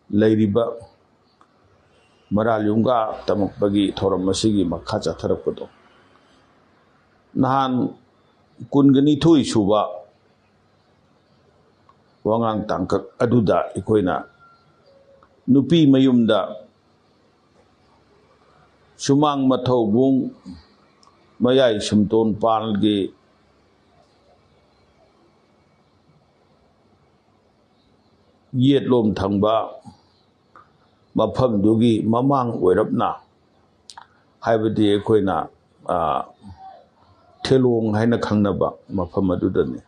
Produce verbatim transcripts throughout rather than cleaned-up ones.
ꯂꯩꯔꯤꯕ ꯃꯔꯥꯜ ꯌꯨꯝꯒ ꯇꯝꯃꯛꯄꯒꯤ ꯊꯧꯔꯝ ꯑꯁꯤꯒꯤ ꯃꯈꯥ ꯆꯠꯊꯔꯛꯄꯗꯣ, ꯅꯍꯥꯟ ꯀꯨꯟꯒ ꯅꯤꯊꯣꯏ ꯁꯨꯕ ꯋꯥꯉꯥꯡ ꯇꯥꯡꯀꯛ ꯑꯗꯨꯗ ꯑꯩꯈꯣꯏꯅ ꯅꯨꯄꯤ ꯃꯌꯨꯝꯗ ꯁꯨꯃꯥꯡ ꯃꯊꯧꯕꯨꯡ ꯃꯌꯥꯏ ꯁꯤꯝꯇꯣꯟ ꯄꯥꯜꯒꯤ ꯌꯦꯠꯂꯣꯝ ꯊꯪꯕ ꯃꯐꯝꯗꯨꯒꯤ ꯃꯃꯥꯡ ꯑꯣꯏꯔꯞꯅ, ꯍꯥꯏꯕꯗꯤ ꯑꯩꯈꯣꯏꯅ, ꯑ, ꯊꯦꯂꯣꯡ ꯍꯥꯏꯅ ꯈꯪꯅꯕ ꯃꯐꯝ ꯑꯗꯨꯗꯅꯤ꯫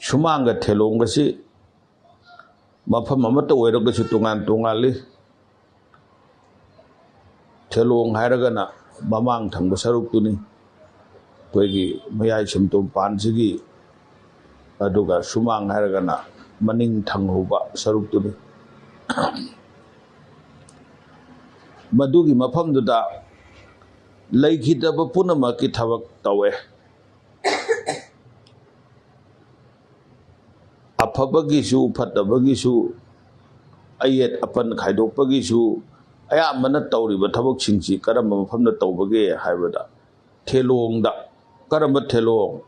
ꯁꯨꯃꯥꯡꯒ ꯊꯦꯂꯣꯡꯒꯁꯤ ꯃꯐꯝ ꯑꯃꯠꯇ ꯑꯣꯏꯔꯒꯁꯨ ꯇꯣꯉꯥꯟ ꯇꯣꯉꯥꯜꯂꯤ꯫ ꯊꯦꯂꯣꯡ ꯍꯥꯏꯔꯒꯅ ꯃꯃꯥꯡ ꯊꯪꯕ ꯁꯔꯨꯛꯇꯨꯅꯤ, ꯑꯩꯈꯣꯏꯒꯤ ꯃꯌꯥꯏ ꯁꯤꯝꯇꯣꯝ ꯄꯥꯟꯁꯤꯒꯤ, ꯑꯗꯨꯒ ꯁꯨꯃꯥꯡ ꯍꯥꯏꯔꯒꯅ ꯃꯅꯤꯡ ꯊꯪꯍꯧꯕ ꯁꯔꯨꯛꯇꯨꯅꯤ꯫ ꯃꯗꯨꯒꯤ ꯃꯐꯝꯗꯨꯗ ꯂꯩꯈꯤꯗꯕ ꯄꯨꯝꯅꯃꯛꯀꯤ ꯊꯕꯛ ꯇꯧꯋꯦ꯫ ꯑꯐꯕꯒꯤꯁꯨ, ꯐꯠꯇꯕꯒꯤꯁꯨ, ꯑꯌꯦꯠ ꯑꯄꯟ ꯈꯥꯏꯗꯣꯛꯄꯒꯤꯁꯨ ꯑꯌꯥꯝꯕꯅ ꯇꯧꯔꯤꯕ ꯊꯕꯛꯁꯤꯡꯁꯤ ꯀꯔꯝꯕ ꯃꯐꯝꯗ ꯇꯧꯕꯒꯦ ꯍꯥꯏꯕꯗ, ꯊꯦꯂꯣꯡꯗ꯫ ꯀꯔꯝꯕ ꯊꯦꯂꯣꯡ?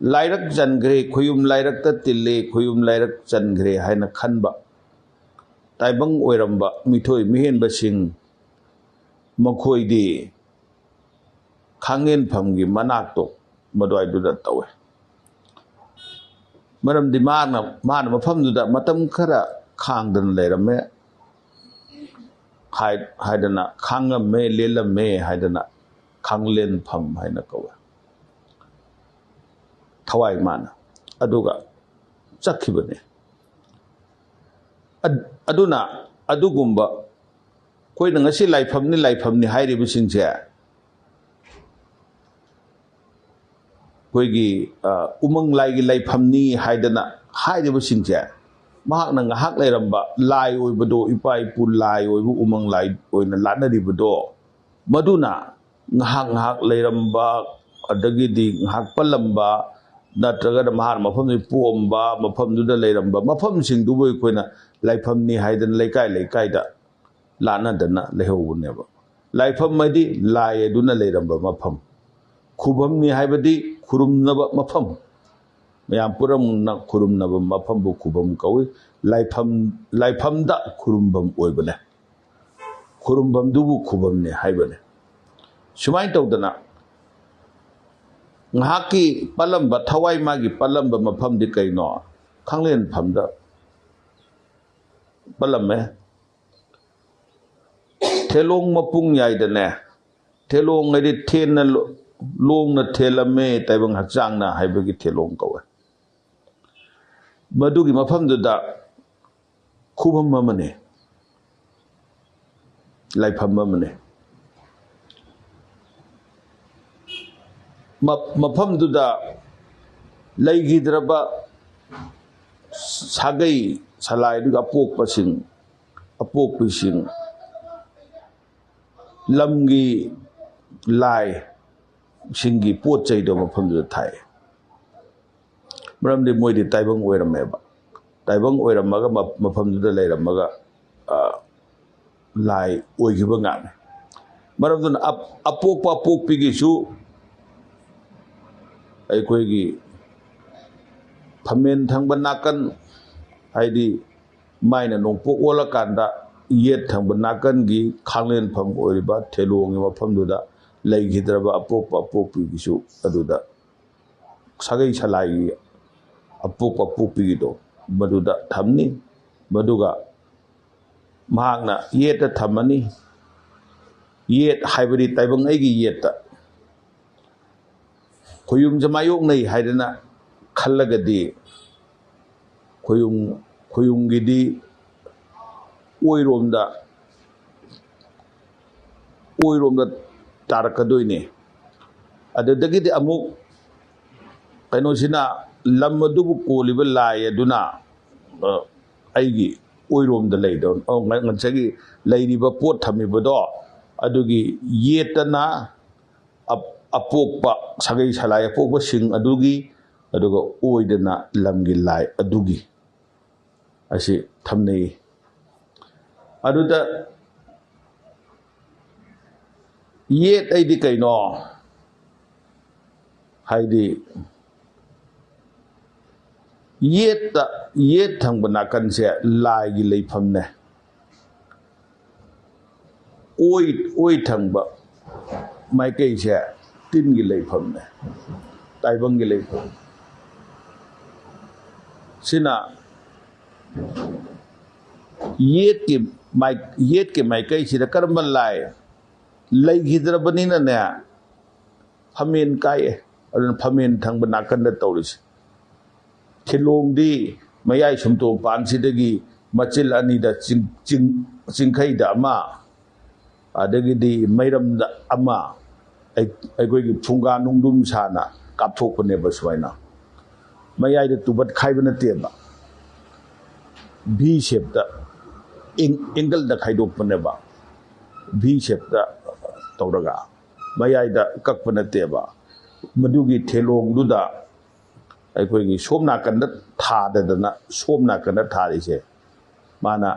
ꯂꯥꯏꯔꯛ ꯆꯟꯈ꯭ꯔꯦ, ꯈꯨꯌꯨꯝ ꯂꯥꯏꯔꯛꯇ ꯇꯤꯜꯂꯦ, ꯈꯨꯌꯨꯝ ꯂꯥꯏꯔꯛ ꯆꯟꯈ꯭ꯔꯦ ꯍꯥꯏꯅ ꯈꯟꯕ ꯇꯥꯏꯕꯪ ꯑꯣꯏꯔꯝꯕ ꯃꯤꯊꯣꯏ ꯃꯤꯍꯦꯟꯕꯁꯤꯡ, ꯃꯈꯣꯏꯗꯤ ꯈꯥꯡꯉꯦꯟꯐꯝꯒꯤ ꯃꯅꯥꯛꯇꯣ ꯃꯗꯨꯋꯥꯏꯗꯨꯗ ꯇꯧꯋꯦ꯫ ꯃꯔꯝꯗꯤ ꯃꯥꯅ, ꯃꯥꯅ ꯃꯐꯝꯗꯨꯗ ꯃꯇꯝ ꯈꯔ ꯈꯥꯡꯗꯅ ꯂꯩꯔꯝꯃꯦ ꯍꯥꯏ-, ꯍꯥꯏꯗꯅ, ꯈꯥꯡꯉꯝꯃꯦ, ꯂꯦꯜꯂꯝꯃꯦ ꯍꯥꯏꯗꯅ ꯈꯥꯡꯂꯦꯟꯐꯝ ꯍꯥꯏꯅ ꯀꯧꯋꯦ꯫ ꯊꯋꯥꯏ ꯃꯥꯅ꯫ ꯑꯗꯨꯒ ꯆꯠꯈꯤꯕꯅꯦ꯫ ꯑꯗ-, ꯑꯗꯨꯅ ꯑꯗꯨꯒꯨꯝꯕ ꯑꯩꯈꯣꯏꯅ ꯉꯁꯤ ꯂꯥꯏꯐꯝꯅꯤ, ꯂꯥꯏꯐꯝꯅꯤ ꯍꯥꯏꯔꯤꯕꯁꯤꯡꯁꯦ, ꯑꯩꯈꯣꯏꯒꯤ, ꯑ, ꯎꯃꯪ ꯂꯥꯏꯒꯤ ꯂꯥꯏꯐꯝꯅꯤ ꯍꯥꯏꯗꯅ ꯍꯥꯏꯔꯤꯕꯁꯤꯡꯁꯦ, ꯃꯍꯥꯛꯅ ꯉꯥꯏꯍꯥꯛ ꯂꯩꯔꯝꯕ ꯂꯥꯏ ꯑꯣꯏꯕꯗꯣ, ꯏꯄꯥ ꯏꯄꯨ ꯂꯥꯏ ꯑꯣꯏꯕ ꯎꯃꯪ ꯂꯥꯏ ꯑꯣꯏꯅ ꯂꯥꯠꯅꯔꯤꯕꯗꯣ, ꯃꯗꯨꯅ ꯉꯥꯏꯍꯥꯛ ꯉꯥꯏꯍꯥꯛ ꯂꯩꯔꯝꯕ, ꯑꯗꯒꯤꯗꯤ ꯉꯥꯏꯍꯥꯛ ꯄꯜꯂꯝꯕ, ꯅꯠꯇ꯭ꯔꯒꯅ ꯃꯍꯥꯛꯅ ꯃꯐꯝꯁꯤ ꯄꯣꯛꯑꯝꯕ, ꯃꯐꯝꯗꯨꯗ ꯂꯩꯔꯝꯕ ꯃꯐꯝꯁꯤꯡꯗꯨꯕꯨ ꯑꯩꯈꯣꯏꯅ ꯂꯥꯏꯐꯝꯅꯤ ꯍꯥꯏꯗꯅ ꯂꯩꯀꯥꯏ ꯂꯩꯀꯥꯏꯗ ꯂꯥꯠꯅꯗꯅ ꯂꯩꯍꯧꯕꯅꯦꯕ꯫ ꯂꯥꯏꯐꯝ ꯍꯥꯏꯗꯤ ꯂꯥꯏ ꯑꯗꯨꯅ ꯂꯩꯔꯝꯕ ꯃꯐꯝ, ꯈꯨꯕꯝꯅꯤ ꯍꯥꯏꯕꯗꯤ ꯈꯨꯔꯨꯝꯅꯕ ꯃꯐꯝ, ꯃꯌꯥꯝ ꯄꯨꯝꯅꯃꯛꯅ ꯈꯨꯔꯨꯝꯅꯕ ꯃꯐꯝꯕꯨ ꯈꯨꯕꯝ ꯀꯧꯏ꯫ ꯂꯥꯏꯐꯝ, ꯂꯥꯏꯐꯝꯗ ꯈꯨꯔꯨꯝꯐꯝ ꯑꯣꯏꯕꯅꯦ꯫ ꯈꯨꯔꯨꯝꯐꯝꯗꯨꯕꯨ ꯈꯨꯕꯝꯅꯤ ꯍꯥꯏꯕꯅꯤ꯫ ꯁꯨꯃꯥꯏꯅ ꯇꯧꯗꯅ ꯉꯥꯏꯍꯥꯛꯀꯤ ꯄꯜꯂꯝꯕ, ꯊꯋꯥꯏ ꯃꯥꯒꯤ ꯄꯜꯂꯝꯕ ꯃꯐꯝꯗꯤ ꯀꯩꯅꯣ? ꯈꯥꯡꯂꯦꯟꯐꯝꯗ ꯄꯜꯂꯝꯃꯦ꯫ ꯊꯦꯂꯣꯡ ꯃꯄꯨꯡ ꯌꯥꯏꯗꯅꯦ, ꯊꯦꯂꯣꯡ ꯍꯥꯏꯗꯤ ꯊꯦꯟꯅ ꯂꯣ-, ꯂꯣꯡꯅ ꯊꯦꯜꯂꯝꯃꯦ ꯇꯥꯏꯕꯪ ꯍꯛꯆꯥꯡꯅ ꯍꯥꯏꯕꯒꯤ ꯊꯦꯂꯣꯡ ꯀꯧꯋꯦ꯫ ꯃꯗꯨꯒꯤ ꯃꯐꯝꯗꯨꯗ ꯈꯨꯕꯝ ꯑꯃꯅꯤ, ꯂꯥꯏꯐꯝ ꯑꯃꯅꯤ꯫ ꯃ-, ꯃꯐꯝꯗꯨꯗ ꯂꯩꯈꯤꯗ꯭ꯔꯕ ꯁꯥꯒꯩ ꯁꯂꯥꯏꯗꯨꯒꯤ ꯑꯄꯣꯛꯄꯁꯤꯡ, ꯑꯄꯣꯛꯄꯤꯁꯤꯡ, ꯂꯝꯒꯤ ꯂꯥꯏꯁꯤꯡꯒꯤ ꯄꯣꯠ ꯆꯩꯗꯣ ꯃꯐꯝꯗꯨꯗ ꯊꯥꯏ꯫ ꯃꯔꯝꯗꯤ ꯃꯣꯏꯗꯤ ꯇꯥꯏꯕꯪ ꯑꯣꯏꯔꯝꯃꯦꯕ꯫ ꯇꯥꯏꯕꯪ ꯑꯣꯏꯔꯝꯃꯒ ꯃ-, ꯃꯐꯝꯗꯨꯗ ꯂꯩꯔꯝꯃꯒ, ꯑ, ꯂꯥꯏ ꯑꯣꯏꯈꯤꯕ ꯉꯥꯛꯅꯤ꯫ ꯃꯔꯝꯗꯨꯅ ꯑꯞ-, ꯑꯄꯣꯛꯄ ꯑꯄꯣꯛꯄꯤꯒꯤꯁꯨ ꯑꯩꯈꯣꯏꯒꯤ ꯐꯝꯃꯦꯟ ꯊꯪꯕ ꯅꯥꯀꯟ, ꯍꯥꯏꯗꯤ ꯃꯥꯏꯅ ꯅꯣꯡꯄꯣꯛ ꯑꯣꯜꯂꯀꯥꯟꯗ ꯌꯦꯠ ꯊꯪꯕ ꯅꯥꯀꯟꯒꯤ ꯈꯥꯡꯂꯦꯟꯐꯝ ꯑꯣꯏꯔꯤꯕ ꯊꯦꯂꯣꯡꯒꯤ ꯃꯐꯝꯗꯨꯗ ꯂꯩꯈꯤꯗ꯭ꯔꯕ ꯑꯄꯣꯛꯄ ꯑꯄꯣꯛꯄꯤꯒꯤꯁꯨ ꯑꯗꯨꯗ ꯁꯥꯒꯩ ꯁꯂꯥꯏꯒꯤ ꯑꯄꯣꯛꯄ ꯑꯄꯣꯛꯄꯤꯒꯤꯗꯣ ꯃꯗꯨꯗ ꯊꯝꯅꯤ꯫ ꯃꯗꯨꯒ ꯃꯍꯥꯛꯅ ꯌꯦꯠꯇ ꯊꯝꯃꯅꯤ꯫ ꯌꯦꯠ ꯍꯥꯏꯕꯗꯤ ꯇꯥꯏꯕꯪ ꯑꯩꯒꯤ ꯌꯦꯠꯇ꯫ ꯈꯣꯌꯨꯝꯁꯦ ꯃꯥꯌꯣꯛꯅꯩ ꯍꯥꯏꯗꯅ ꯈꯜꯂꯒꯗꯤ ꯈꯣꯌꯨꯝ, ꯈꯣꯌꯨꯝꯒꯤꯗꯤ ꯑꯣꯏꯔꯣꯝꯗ, ꯑꯣꯏꯔꯣꯝꯗ ꯇꯥꯔꯛꯀꯗꯣꯏꯅꯤ꯫ ꯑꯗꯨꯗꯒꯤꯗꯤ ꯑꯃꯨꯛ ꯀꯩꯅꯣꯁꯤꯅ ꯂꯝ ꯑꯗꯨꯕꯨ ꯀꯣꯜꯂꯤꯕ ꯂꯥꯏ ꯑꯗꯨꯅ, ꯑ, ꯑꯩꯒꯤ ꯑꯣꯏꯔꯣꯝꯗ ꯂꯩꯗꯧ-, ꯑ, ꯉ-, ꯉꯁꯥꯏꯒꯤ ꯂꯩꯔꯤꯕ ꯄꯣꯠ ꯊꯝꯃꯤꯕꯗꯣ ꯑꯗꯨꯒꯤ ꯌꯦꯠꯇꯅ ꯑꯞ-, ꯑꯄꯣꯛꯄ, ꯁꯥꯒꯩ ꯁꯂꯥꯏ ꯑꯄꯣꯛꯄꯁꯤꯡ ꯑꯗꯨꯒꯤ ꯑꯗꯨꯒ ꯑꯣꯏꯗꯅ ꯂꯝꯒꯤ ꯂꯥꯏ ꯑꯗꯨꯒꯤ ꯑꯁꯤ ꯊꯝꯅꯩ꯫ ꯑꯗꯨꯗ ꯌꯦꯠ ꯑꯩꯗꯤ ꯀꯩꯅꯣ ꯍꯥꯏꯗꯤ, ꯌꯦꯠꯇ, ꯌꯦꯠ ꯊꯪꯕ ꯅꯥꯀꯟꯁꯦ ꯂꯥꯏꯒꯤ ꯂꯩꯐꯝꯅꯦ꯫ ꯑꯣꯏ, ꯑꯣꯏ ꯊꯪꯕ ꯃꯥꯏꯀꯩꯁꯦ ꯇꯤꯟꯒꯤ ꯂꯩꯐꯝꯅꯦ, ꯇꯥꯏꯕꯪꯒꯤ ꯂꯩꯐꯝ꯫ ꯁꯤꯅ ꯌꯦꯠꯀꯤ ꯃꯥꯏ-, ꯌꯦꯠꯀꯤ ꯃꯥꯏꯀꯩꯁꯤꯗ ꯀꯔꯝꯕ ꯂꯥꯏ ꯂꯩꯈꯤꯗ꯭ꯔꯕꯅꯤꯅꯅꯦ, ꯐꯝꯃꯦꯟ ꯀꯥꯏꯑꯦ꯫ ꯑꯗꯨꯅ ꯐꯝꯃꯦꯟ ꯊꯪꯕ ꯅꯥꯀꯟꯗ ꯇꯧꯔꯤꯁꯦ꯫ ꯊꯤꯂꯣꯡꯗꯤ ꯃꯌꯥꯏ ꯁꯨꯝꯇꯣꯡ ꯄꯥꯟꯁꯤꯗꯒꯤ ꯃꯆꯤꯜ ꯑꯅꯤꯗ ꯆꯤꯡ-, ꯆꯤꯡ-, ꯆꯤꯡꯈꯩꯗ ꯑꯃ, ꯑꯗꯒꯤꯗꯤ ꯃꯩꯔꯝꯗ ꯑꯃ, ꯑꯩ-, ꯑꯩꯈꯣꯏꯒꯤ ꯐꯨꯡꯒꯥ ꯅꯨꯡꯗꯨꯝ ꯁꯥꯅ ꯀꯥꯞꯊꯣꯛꯄꯅꯦꯕ ꯁꯨꯃꯥꯏꯅ꯫ ꯃꯌꯥꯏꯗ ꯇꯨꯕꯠ ꯈꯥꯏꯕ ꯅꯠꯇꯦꯕ, ꯚꯤ ꯁꯦꯞꯇ, ꯑꯦꯡ-, ꯑꯦꯡꯒꯜꯗ ꯈꯥꯏꯗꯣꯛꯄꯅꯦꯕ, ꯚꯤ ꯁꯦꯞꯇ ꯇꯧꯔꯒ꯫ ꯃꯌꯥꯏꯗ ꯀꯛꯄ ꯅꯠꯇꯦꯕ꯫ ꯃꯗꯨꯒꯤ ꯊꯦꯂꯣꯡꯗꯨꯗ ꯑꯩꯈꯣꯏꯒꯤ ꯁꯣꯝ ꯅꯥꯀꯟꯗ ꯊꯥꯗꯗꯅ, ꯁꯣꯝ ꯅꯥꯀꯟꯗ ꯊꯥꯔꯤꯁꯦ, ꯃꯥꯅ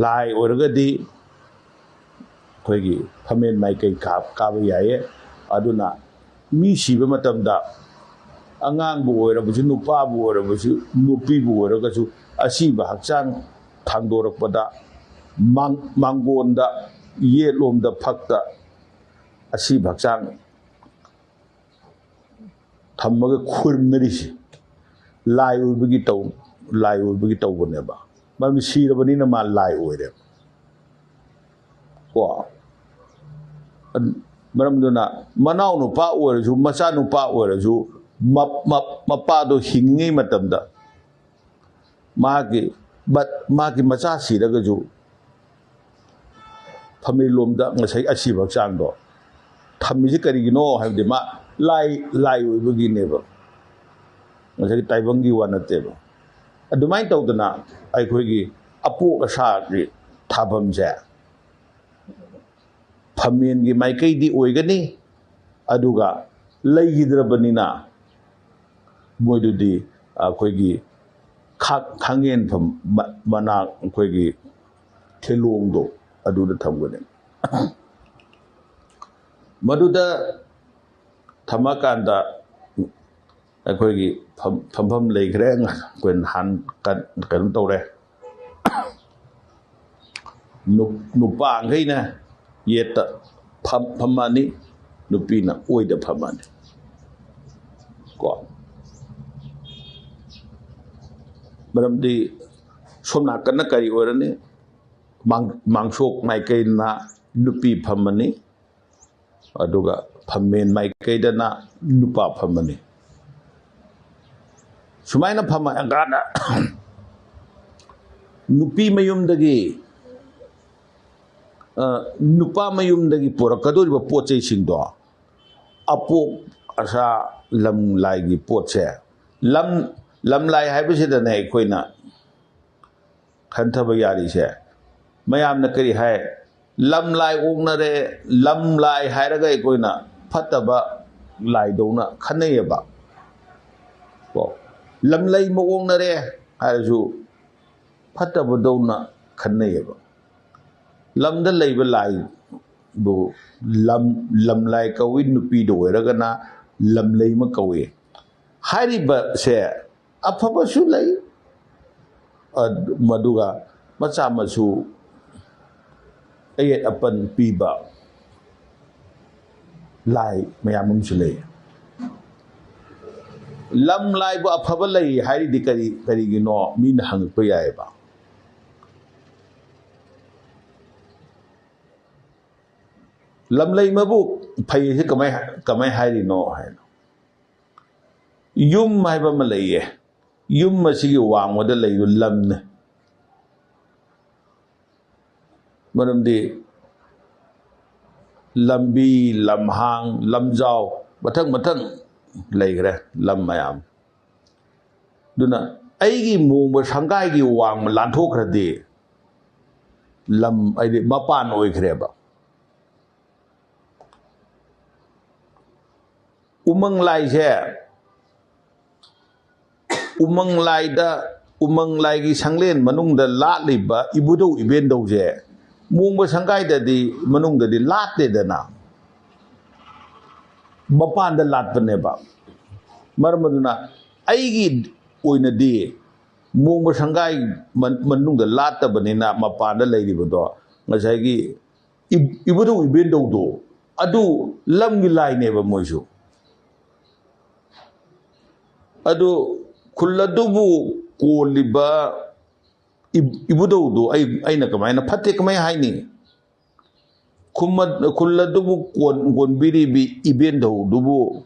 ꯂꯥꯏ ꯑꯣꯏꯔꯒꯗꯤ ꯑꯩꯈꯣꯏꯒꯤ ꯐꯝꯃꯦꯟ ꯃꯥꯏꯀꯩ ꯀꯥ-, ꯀꯥꯕ ꯌꯥꯏꯌꯦ꯫ ꯑꯗꯨꯅ ꯃꯤ ꯁꯤꯕ ꯃꯇꯝꯗ ꯑꯉꯥꯡꯕꯨ ꯑꯣꯏꯔꯕꯁꯨ, ꯅꯨꯄꯥꯕꯨ ꯑꯣꯏꯔꯕꯁꯨ, ꯅꯨꯄꯤꯕꯨ ꯑꯣꯏꯔꯒꯁꯨ, ꯑꯁꯤꯕ ꯍꯛꯆꯥꯡ ꯊꯥꯡꯗꯣꯔꯛꯄꯗ ꯃꯥꯡ-, ꯃꯥꯡꯒꯣꯟꯗ, ꯌꯦꯠꯂꯣꯝꯗ ꯐꯛꯇ ꯑꯁꯤꯕ ꯍꯛꯆꯥꯡ ꯊꯝꯃꯒ ꯈꯨꯔꯨꯝꯅꯔꯤꯁꯦ ꯂꯥꯏ ꯑꯣꯏꯕꯒꯤ ꯇꯧ-, ꯂꯥꯏ ꯑꯣꯏꯕꯒꯤ ꯇꯧꯕꯅꯦꯕ꯫ ꯃꯔꯝꯗꯤ ꯁꯤꯔꯕꯅꯤꯅ ꯃꯥ ꯂꯥꯏ ꯑꯣꯏꯔꯦꯕ꯫ ꯀꯣ? ꯑꯗ-, ꯃꯔꯝꯗꯨꯅ ꯃꯅꯥꯎ ꯅꯨꯄꯥ ꯑꯣꯏꯔꯁꯨ, ꯃꯆꯥ ꯅꯨꯄꯥ ꯑꯣꯏꯔꯁꯨ, ꯃꯞ-, ꯃꯞ-, ꯃꯄꯥꯗꯣ ꯍꯤꯡꯉꯤꯉꯩ ꯃꯇꯝꯗ ꯃꯥꯒꯤ, ꯃꯥꯒꯤ ꯃꯆꯥ ꯁꯤꯔꯒꯁꯨ ꯐꯝꯃꯤꯂꯣꯝꯗ ꯉꯁꯥꯏ ꯑꯁꯤꯕ ꯍꯛꯆꯥꯡꯗꯣ ꯊꯝꯃꯤꯁꯤ ꯀꯔꯤꯒꯤꯅꯣ ꯍꯥꯏꯕꯗꯤ ꯃꯥ ꯂꯥꯏ, ꯂꯥꯏ ꯑꯣꯏꯕꯒꯤꯅꯦꯕ, ꯉꯁꯥꯏꯒꯤ ꯇꯥꯏꯕꯪꯒꯤ ꯋꯥ ꯅꯠꯇꯦꯕ꯫ ꯑꯗꯨꯃꯥꯏꯅ ꯇꯧꯗꯅ ꯑꯩꯈꯣꯏꯒꯤ ꯑꯄꯣꯛ ꯑꯁꯥꯒꯤ ꯊꯥꯐꯝꯁꯦ ꯐꯝꯃꯦꯟꯒꯤ ꯃꯥꯏꯀꯩꯗꯤ ꯑꯣꯏꯒꯅꯤ, ꯑꯗꯨꯒ ꯂꯩꯈꯤꯗ꯭ꯔꯕꯅꯤꯅ ꯃꯣꯏꯗꯨꯗꯤ ꯑꯩꯈꯣꯏꯒꯤ ꯈꯥ-, ꯈꯥꯡꯉꯦꯟꯐꯝ ꯃ-, ꯃꯅꯥꯛ, ꯑꯩꯈꯣꯏꯒꯤ ꯊꯤꯂꯣꯡꯗꯣ ꯑꯗꯨꯗ ꯊꯝꯒꯅꯤ꯫ ꯃꯗꯨꯗ ꯊꯝꯃꯀꯥꯟꯗ ꯑꯩꯈꯣꯏꯒꯤ ꯐꯝ-, ꯐꯝꯐꯝ ꯂꯩꯈ꯭ꯔꯦ꯫ ꯑꯩꯈꯣꯏ ꯅꯍꯥꯟ ꯀ-, ꯀꯩꯅꯣ ꯇꯧꯔꯦ꯫ ꯅꯨ-, ꯅꯨꯄꯥꯈꯩꯅ ꯌꯦꯠꯇ ꯐꯝ-, ꯐꯝꯃꯅꯤ, ꯅꯨꯄꯤꯅ ꯑꯣꯏꯗ ꯐꯝꯃꯅꯤ꯫ ꯀꯣ꯫ ꯃꯔꯝꯗꯤ ꯁꯣꯝ ꯅꯥꯀꯟꯅ ꯀꯔꯤ ꯑꯣꯏꯔꯅꯤ? ꯃꯥꯡ-, ꯃꯥꯡꯁꯣꯛ ꯃꯥꯏꯀꯩꯅ ꯅꯨꯄꯤ ꯐꯝꯃꯅꯤ, ꯑꯗꯨꯒ ꯐꯝꯃꯦꯟ ꯃꯥꯏꯀꯩꯗꯅ ꯅꯨꯄꯥ ꯐꯝꯃꯅꯤ꯫ ꯁꯨꯃꯥꯏꯅ ꯐꯝꯃꯀꯥꯟꯗ ꯅꯨꯄꯤ ꯃꯌꯨꯝꯗꯒꯤ, ꯑ, ꯅꯨꯄꯥ ꯃꯌꯨꯝꯗꯒꯤ ꯄꯨꯔꯛꯀꯗꯧꯔꯤꯕ ꯄꯣꯠ ꯆꯩꯁꯤꯡꯗꯣ, ꯑꯄꯣꯛ ꯑꯁꯥ ꯂꯝ ꯂꯥꯏꯒꯤ ꯄꯣꯠꯁꯦ, ꯂꯝ, ꯂꯝ ꯂꯥꯏ ꯍꯥꯏꯕꯁꯤꯗꯅꯦ ꯑꯩꯈꯣꯏꯅ ꯈꯟꯊꯕ ꯌꯥꯔꯤꯁꯦ꯫ ꯃꯌꯥꯝꯅ ꯀꯔꯤ ꯍꯥꯏ? ꯂꯝ ꯂꯥꯏ ꯑꯣꯛꯅꯔꯦ, ꯂꯝ ꯂꯥꯏ ꯍꯥꯏꯔꯒ ꯑꯩꯈꯣꯏꯅ ꯐꯠꯇꯕ ꯂꯥꯏꯗꯧꯅ ꯈꯟꯅꯩꯌꯦꯕ꯫ ꯀꯣ, ꯂꯝꯂꯩ ꯑꯃ ꯑꯣꯛꯅꯔꯦ ꯍꯥꯏꯔꯁꯨ ꯐꯠꯇꯕꯗꯧꯅ ꯈꯟꯅꯩꯌꯦꯕ꯫ ꯂꯝꯗ ꯂꯩꯕ ꯂꯥꯏꯕꯨ ꯂꯝ, ꯂꯝ ꯂꯥꯏ ꯀꯧꯏ, ꯅꯨꯄꯤꯗ ꯑꯣꯏꯔꯒꯅ ꯂꯝꯂꯩꯃ ꯀꯧꯏ꯫ ꯍꯥꯏꯔꯤꯕꯁꯦ ꯑꯐꯕꯁꯨ ꯂꯩ, ꯑ-, ꯃꯗꯨꯒ ꯃꯆꯥ ꯃꯁꯨ ꯑꯌꯦꯠ ꯑꯄꯟ ꯄꯤꯕ ꯂꯥꯏ ꯃꯌꯥꯝ ꯑꯃꯁꯨ ꯂꯩ꯫ ꯂꯝ ꯂꯥꯏꯕꯨ ꯑꯐꯕ ꯂꯩ ꯍꯥꯏꯔꯤꯗꯤ ꯀꯔꯤ, ꯀꯔꯤꯒꯤꯅꯣ ꯃꯤꯅ ꯍꯪꯉꯛꯄ ꯌꯥꯏꯑꯕ꯫ ꯂꯝꯂꯩꯃꯕꯨ ꯐꯩ ꯍꯥꯏꯁꯤ ꯀꯃꯥꯏ, ꯀꯃꯥꯏ ꯍꯥꯏꯔꯤꯅꯣ ꯍꯥꯏꯅ꯫ ꯌꯨꯝ ꯍꯥꯏꯕ ꯑꯃ ꯂꯩꯌꯦ꯫ ꯌꯨꯝ ꯑꯁꯤꯒꯤ ꯋꯥꯡꯃꯗ ꯂꯩꯕ ꯂꯝꯅꯦ꯫ ꯃꯔꯝꯗꯤ ꯂꯝꯕꯤ, ꯂꯝꯍꯥꯡ, ꯂꯝꯖꯥꯎ, ꯃꯊꯪ ꯃꯊꯪ ꯂꯩꯈ꯭ꯔꯦ ꯂꯝ ꯃꯌꯥꯝ꯫ ꯑꯗꯨꯅ ꯑꯩꯒꯤ ꯃꯣꯡꯕ ꯁꯪꯒꯥꯏꯒꯤ ꯋꯥꯡꯃ ꯂꯥꯟꯊꯣꯛꯈ꯭ꯔꯗꯤ ꯂꯝ ꯍꯥꯏꯗꯤ ꯃꯄꯥꯟ ꯑꯣꯏꯈ꯭ꯔꯦꯕ꯫ ꯎꯃꯪ ꯂꯥꯏꯁꯦ ꯎꯃꯪ ꯂꯥꯏꯗ, ꯎꯃꯪ ꯂꯥꯏꯒꯤ ꯁꯪꯂꯦꯟ ꯃꯅꯨꯡꯗ ꯂꯥꯠꯂꯤꯕ ꯏꯕꯨꯙꯧ ꯏꯕꯦꯟꯗꯧꯁꯦ ꯃꯣꯡꯕ ꯁꯪꯒꯥꯏꯗꯗꯤ, ꯃꯅꯨꯡꯗꯗꯤ ꯂꯥꯠꯇꯦꯗꯅ꯫ ꯃꯄꯥꯟꯗ ꯂꯥꯠꯄꯅꯦꯕ꯫ ꯃꯔꯝ ꯑꯗꯨꯅ ꯑꯩꯒꯤ ꯑꯣꯏꯅꯗꯤ ꯃꯣꯡꯕ ꯁꯪꯒꯥꯏ ꯃꯟ-, ꯃꯅꯨꯡꯗ ꯂꯥꯠꯇꯕꯅꯤꯅ, ꯃꯄꯥꯟꯗ ꯂꯩꯔꯤꯕꯗꯣ ꯉꯁꯥꯏꯒꯤ ꯏ-, ꯏꯕꯨꯙꯧ ꯏꯕꯦꯟꯗꯧꯗꯣ, ꯑꯗꯨ ꯂꯝꯒꯤ ꯂꯥꯏꯅꯦꯕ ꯃꯣꯏꯁꯨ꯫ ꯑꯗꯨ ꯈꯨꯜ ꯑꯗꯨꯕꯨ ꯀꯣꯜꯂꯤꯕ ꯏ-, ꯏꯕꯨꯙꯧꯗꯣ ꯑꯩ, ꯑꯩꯅ ꯀꯃꯥꯏꯅ ꯐꯠꯇꯦ ꯀꯃꯥꯏꯅ ꯍꯥꯏꯅꯤ? ꯈꯨꯝꯃ-, ꯈꯨꯜ ꯑꯗꯨꯕꯨ ꯀꯣꯟ-, ꯀꯣꯟꯕꯤꯔꯤꯕꯤ ꯏꯕꯦꯟꯗꯧꯗꯨꯕꯨ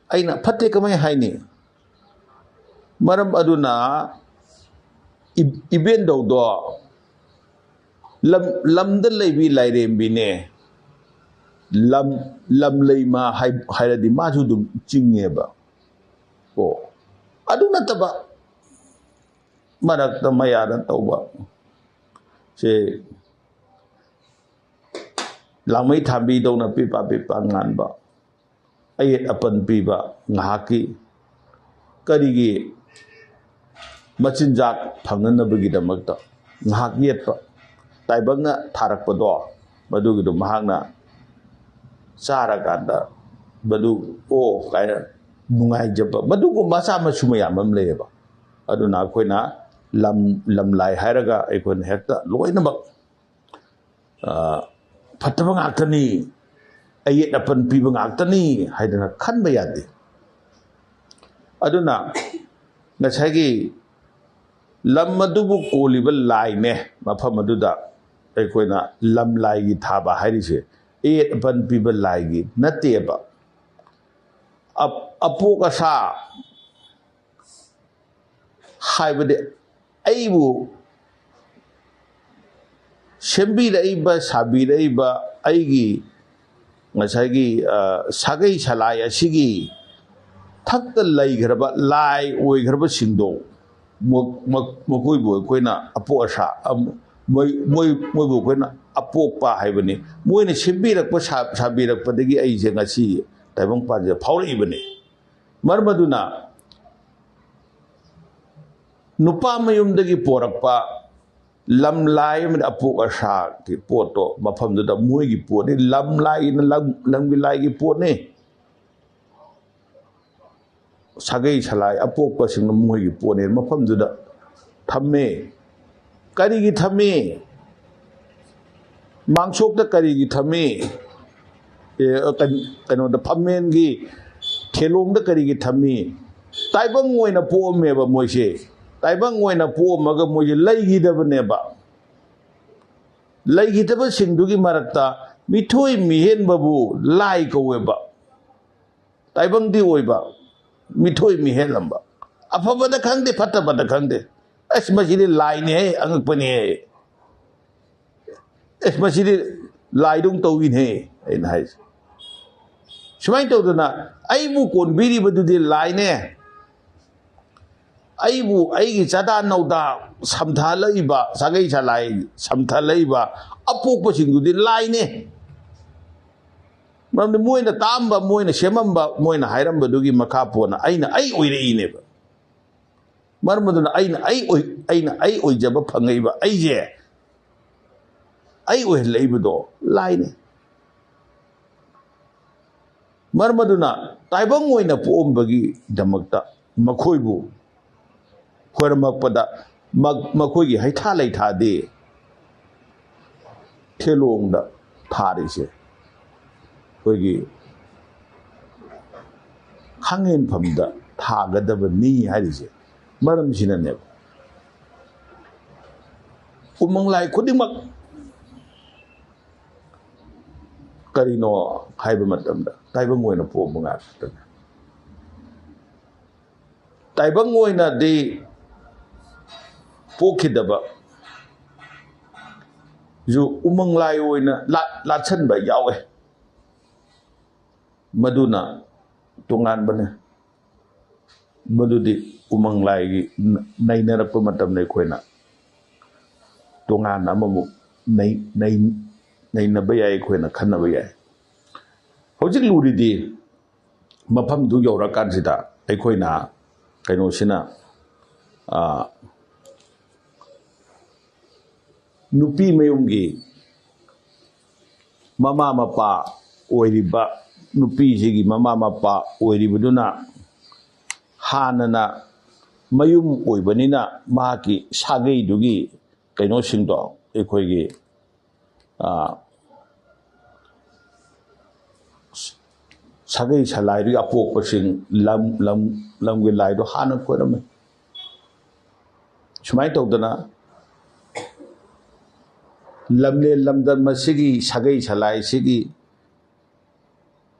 ꯑꯩꯅ ꯐꯠꯇꯦ ꯀꯃꯥꯏ ꯍꯥꯏꯅꯤ? ꯃꯔꯝ ꯑꯗꯨꯅ ꯏ-, ꯏꯕꯦꯟꯗꯧꯗꯣ ꯂꯝ, ꯂꯝꯗ ꯂꯩꯕꯤ ꯂꯥꯏꯔꯦꯝꯕꯤꯅꯦ꯫ ꯂꯝ, ꯂꯝ ꯂꯩꯃ ꯍꯥꯏ-, ꯍꯥꯏꯔꯗꯤ ꯃꯥꯁꯨ ꯑꯗꯨꯝ ꯆꯤꯡꯉꯦꯕ꯫ ꯑꯣ, ꯑꯗꯨ ꯅꯠꯇꯕ ꯃꯔꯛꯇ ꯃꯌꯥꯗ ꯇꯧꯕ ꯁꯦ, ꯂꯥꯡꯃꯩ ꯊꯥꯕꯤꯗꯧꯅ ꯄꯤꯄꯥ ꯄꯤꯄꯥ ꯉꯥꯟꯕ, ꯑꯌꯦꯠ ꯑꯄꯟ ꯄꯤꯕ ꯉꯥꯏꯍꯥꯛꯀꯤ, ꯀꯔꯤꯒꯤ? ꯃꯆꯤꯟꯖꯥꯛ ꯐꯪꯅꯅꯕꯒꯤꯗꯃꯛꯇ ꯉꯥꯏꯍꯥꯛ ꯌꯦꯠꯄ, ꯇꯥꯏꯕꯪꯅ ꯊꯥꯔꯛꯄꯗꯣ, ꯃꯗꯨꯒꯤꯗꯣ ꯃꯍꯥꯛꯅ ꯆꯥꯔꯀꯥꯟꯗ ꯃꯗꯨ "ꯑꯣ" ꯀꯥꯏꯅ ꯅꯨꯡꯉꯥꯏꯖꯕ, ꯃꯗꯨꯒꯨꯝꯕ ꯃꯆꯥ ꯃꯁꯨ ꯃꯌꯥꯝ ꯑꯃ ꯂꯩꯌꯦꯕ꯫ ꯑꯗꯨꯅ ꯑꯩꯈꯣꯏꯅ ꯂꯝ, ꯂꯝꯂꯥꯏ ꯍꯥꯏꯔꯒ ꯑꯩꯈꯣꯏꯅ ꯍꯦꯛꯇ ꯂꯣꯏꯅꯃꯛ, ꯑ, ꯐꯠꯇꯕ ꯉꯥꯛꯇꯅꯤ, ꯑꯌꯦꯠ ꯑꯄꯟ ꯄꯤꯕ ꯉꯥꯛꯇꯅꯤ ꯍꯥꯏꯗꯅ ꯈꯟꯕ ꯌꯥꯗꯦ꯫ ꯑꯗꯨꯅ ꯉꯁꯥꯏꯒꯤ ꯂꯝ ꯑꯗꯨꯕꯨ ꯀꯣꯜꯂꯤꯕ ꯂꯥꯏꯅꯦ, ꯃꯐꯝ ꯑꯗꯨꯗ ꯑꯩꯈꯣꯏꯅ ꯂꯝ ꯂꯥꯏꯒꯤ ꯊꯥꯕ ꯍꯥꯏꯔꯤꯁꯦ ꯑꯌꯦꯠ ꯑꯄꯟ ꯄꯤꯕ ꯂꯥꯏꯒꯤ ꯅꯠꯇꯦꯕ꯫ ꯑꯞ-, ꯑꯄꯣꯛ ꯑꯁꯥ ꯍꯥꯏꯕꯗꯤ ꯑꯩꯕꯨ ꯁꯦꯝꯕꯤꯔꯛꯏꯕ, ꯁꯥꯕꯤꯔꯛꯏꯕ ꯑꯩꯒꯤ ꯉꯁꯥꯏꯒꯤ, ꯑ, ꯁꯥꯒꯩ ꯁꯂꯥꯏ ꯑꯁꯤꯒꯤ ꯊꯛꯇ ꯂꯩꯈ꯭ꯔꯕ ꯂꯥꯏ ꯑꯣꯏꯈ꯭ꯔꯕꯁꯤꯡꯗꯣ, ꯃ-, ꯃ-, ꯃꯈꯣꯏꯕꯨ ꯑꯩꯈꯣꯏꯅ ꯑꯄꯣꯛ ꯑꯁꯥ, ꯑꯝ-, ꯃꯣꯏ-, ꯃꯣꯏ-, ꯃꯣꯏꯕꯨ ꯑꯩꯈꯣꯏꯅ ꯑꯄꯣꯛꯄ ꯍꯥꯏꯕꯅꯤ꯫ ꯃꯣꯏꯅ ꯁꯦꯝꯕꯤꯔꯛꯄ, ꯁꯥ-, ꯁꯥꯕꯤꯔꯛꯄꯗꯒꯤ ꯑꯩꯁꯦ ꯉꯁꯤ ꯇꯥꯏꯕꯪꯄꯥꯟꯁꯤꯗ ꯐꯥꯎꯔꯛꯏꯕꯅꯤ꯫ ꯃꯔꯝ ꯑꯗꯨꯅ ꯅꯨꯄꯥ ꯃꯌꯨꯝꯗꯒꯤ ꯄꯣꯔꯛꯄ ꯂꯝꯂꯥꯏ ꯑꯃꯗꯤ ꯑꯄꯣꯛ ꯑꯁꯥꯒꯤ ꯄꯣꯠꯇꯣ ꯃꯐꯝꯗꯨꯗ ꯃꯣꯏꯒꯤ ꯄꯣꯠꯅꯤ꯫ ꯂꯝꯂꯥꯏꯅ ꯂꯝ, ꯂꯝꯒꯤ ꯂꯥꯏꯒꯤ ꯄꯣꯠꯅꯤ꯫ ꯁꯥꯒꯩ ꯁꯂꯥꯏ ꯑꯄꯣꯛꯄꯁꯤꯡꯅ ꯃꯣꯏꯒꯤ ꯄꯣꯠꯅꯦꯅ ꯃꯐꯝꯗꯨꯗ ꯊꯝꯃꯦ꯫ ꯀꯔꯤꯒꯤ ꯊꯝꯃꯤ? ꯃꯥꯡꯁꯣꯛꯇ ꯀꯔꯤꯒꯤ ꯊꯝꯃꯤ? ꯑꯦ, ꯀꯩꯅꯣꯗ, ꯐꯝꯃꯦꯟꯒꯤ ꯊꯦꯂꯣꯡꯗ ꯀꯔꯤꯒꯤ ꯊꯝꯃꯤ? ꯇꯥꯏꯕꯪ ꯑꯣꯏꯅ ꯄꯣꯛꯑꯝꯃꯦꯕ ꯃꯣꯏꯁꯦ꯫ ꯇꯥꯏꯕꯪ ꯑꯣꯏꯅ ꯄꯣꯛꯑꯝꯃꯒ ꯃꯣꯏꯁꯦ ꯂꯩꯈꯤꯗꯕꯅꯦꯕ꯫ ꯂꯩꯈꯤꯗꯕꯁꯤꯡꯗꯨꯒꯤ ꯃꯔꯛꯇ ꯃꯤꯊꯣꯏ ꯃꯤꯍꯦꯟꯕꯕꯨ ꯂꯥꯏ ꯀꯧꯋꯦꯕ꯫ ꯇꯥꯏꯕꯪꯗꯤ ꯑꯣꯏꯕ, ꯃꯤꯊꯣꯏ ꯃꯤꯍꯦꯟꯂꯝꯕ꯫ ꯑꯐꯕꯗ ꯈꯪꯗꯦ, ꯐꯠꯇꯕꯗ ꯈꯪꯗꯦ꯫ ꯑꯁ, ꯃꯁꯤꯗꯤ ꯂꯥꯏꯅꯦꯍꯦ, ꯑꯉꯛꯄꯅꯦꯍꯦ꯫ ꯑꯁ, ꯃꯁꯤꯗꯤ ꯂꯥꯏꯗꯧ ꯇꯧꯏꯅꯦꯍꯦ, ꯑꯩꯅ ꯍꯥꯏꯁꯦ꯫ ꯁꯨꯃꯥꯏꯅ ꯇꯧꯗꯅ ꯑꯩꯕꯨ ꯀꯣꯟꯕꯤꯔꯤꯕꯗꯨꯗꯤ ꯂꯥꯏꯅꯦ꯫ ꯑꯩꯕꯨ, ꯑꯩꯒꯤ ꯆꯥꯗꯥ ꯅꯧꯗꯥ ꯁꯝꯊꯍꯜꯂꯛꯏꯕ, ꯁꯥꯒꯩ ꯁꯂꯥꯏ ꯁꯝꯊꯍꯜꯂꯛꯏꯕ ꯑꯄꯣꯛꯄꯁꯤꯡꯗꯨꯗꯤ ꯂꯥꯏꯅꯦ꯫ ꯃꯔꯝꯗꯤ ꯃꯣꯏꯅ ꯇꯥꯛꯑꯝꯕ, ꯃꯣꯏꯅ ꯁꯦꯝꯃꯝꯕ, ꯃꯣꯏꯅ ꯍꯥꯏꯔꯝꯕꯗꯨꯒꯤ ꯃꯈꯥ ꯄꯣꯟꯅ ꯑꯩꯅ ꯑꯩ ꯑꯣꯏꯔꯛꯏꯅꯦꯕ꯫ ꯃꯔꯝ ꯑꯗꯨꯅ ꯑꯩꯅ ꯑꯩ ꯑꯣꯏ-, ꯑꯩꯅ ꯑꯩ ꯑꯣꯏꯖꯕ ꯐꯪꯉꯛꯏꯕ ꯑꯩꯁꯦ, ꯑꯩ ꯑꯣꯏꯍꯜꯂꯛꯏꯕꯗꯣ ꯂꯥꯏꯅꯦ꯫ ꯃꯔꯝ ꯑꯗꯨꯅ ꯇꯥꯏꯕꯪ ꯑꯣꯏꯅ ꯄꯣꯛꯑꯝꯕꯒꯤꯗꯃꯛꯇ ꯃꯈꯣꯏꯕꯨ ꯈꯣꯏꯔꯝꯃꯛꯄꯗ ꯃ-, ꯃꯈꯣꯏꯒꯤ ꯍꯩꯊꯥ ꯂꯩꯊꯥꯗꯤ ꯊꯦꯂꯣꯡꯗ ꯊꯥꯔꯤꯁꯦ, ꯑꯩꯈꯣꯏꯒꯤ ꯈꯥꯡꯍꯦꯟꯐꯝꯗ ꯊꯥꯒꯗꯕꯅꯤ ꯍꯥꯏꯔꯤꯁꯦ ꯃꯔꯝꯁꯤꯅꯅꯦꯕ꯫ ꯎꯃꯪ ꯂꯥꯏ ꯈꯨꯗꯤꯡꯃꯛ ꯀꯔꯤꯅꯣ ꯍꯥꯏꯕ ꯃꯇꯝꯗ ꯇꯥꯏꯕꯪ ꯑꯣꯏꯅ ꯄꯣꯛꯄ ꯉꯥꯛꯇꯅꯤ꯫ ꯇꯥꯏꯕꯪ ꯑꯣꯏꯅꯗꯤ ꯄꯣꯛꯈꯤꯗꯕ ꯖꯨ ꯎꯃꯪ ꯂꯥꯏ ꯑꯣꯏꯅ ꯂꯥꯠ-, ꯂꯥꯠꯁꯟꯕ ꯌꯥꯎꯋꯦ꯫ ꯃꯗꯨꯅ ꯇꯣꯉꯥꯟꯕꯅꯦ꯫ ꯃꯗꯨꯗꯤ ꯎꯃꯪ ꯂꯥꯏꯒꯤ ꯅ-, ꯅꯩꯅꯔꯛꯄ ꯃꯇꯝꯗ ꯑꯩꯈꯣꯏꯅ ꯇꯣꯉꯥꯟꯅ ꯑꯃꯃꯨꯛ ꯅꯩ-, ꯅꯩ-, ꯅꯩꯅꯕ ꯌꯥꯏ, ꯑꯩꯈꯣꯏꯅ ꯈꯟꯅꯕ ꯌꯥꯏ꯫ ꯍꯧꯖꯤꯛ ꯂꯨꯔꯤꯗꯤ ꯃꯐꯝꯗꯨ ꯌꯧꯔꯀꯥꯟꯁꯤꯗ ꯑꯩꯈꯣꯏꯅ ꯀꯩꯅꯣꯁꯤꯅ ꯑꯥ, ꯅꯨꯄꯤ ꯃꯌꯨꯝꯒꯤ ꯃꯃꯥ ꯃꯄꯥ ꯑꯣꯏꯔꯤꯕ, ꯅꯨꯄꯤꯁꯤꯒꯤ ꯃꯃꯥ ꯃꯄꯥ ꯑꯣꯏꯔꯤꯕꯗꯨꯅ ꯍꯥꯟꯅꯅ ꯃꯌꯨꯝ ꯑꯣꯏꯕꯅꯤꯅ ꯃꯍꯥꯛꯀꯤ ꯁꯥꯒꯩꯗꯨꯒꯤ ꯀꯩꯅꯣꯁꯤꯡꯗꯣ, ꯑꯩꯈꯣꯏꯒꯤ, ꯑꯥ, ꯁꯥꯒꯩ ꯁꯂꯥꯏꯗꯨꯒꯤ ꯑꯄꯣꯛꯄꯁꯤꯡ, ꯂꯝ, ꯂꯝ, ꯂꯝꯒꯤ ꯂꯥꯏꯗꯣ ꯍꯥꯟꯅ ꯈꯣꯏꯔꯝꯃꯤ꯫ ꯁꯨꯃꯥꯏꯅ ꯇꯧꯗꯅ ꯂꯝꯂꯦꯟ ꯂꯝꯗꯝ ꯑꯁꯤꯒꯤ ꯁꯥꯒꯩ ꯁꯂꯥꯏꯁꯤꯒꯤ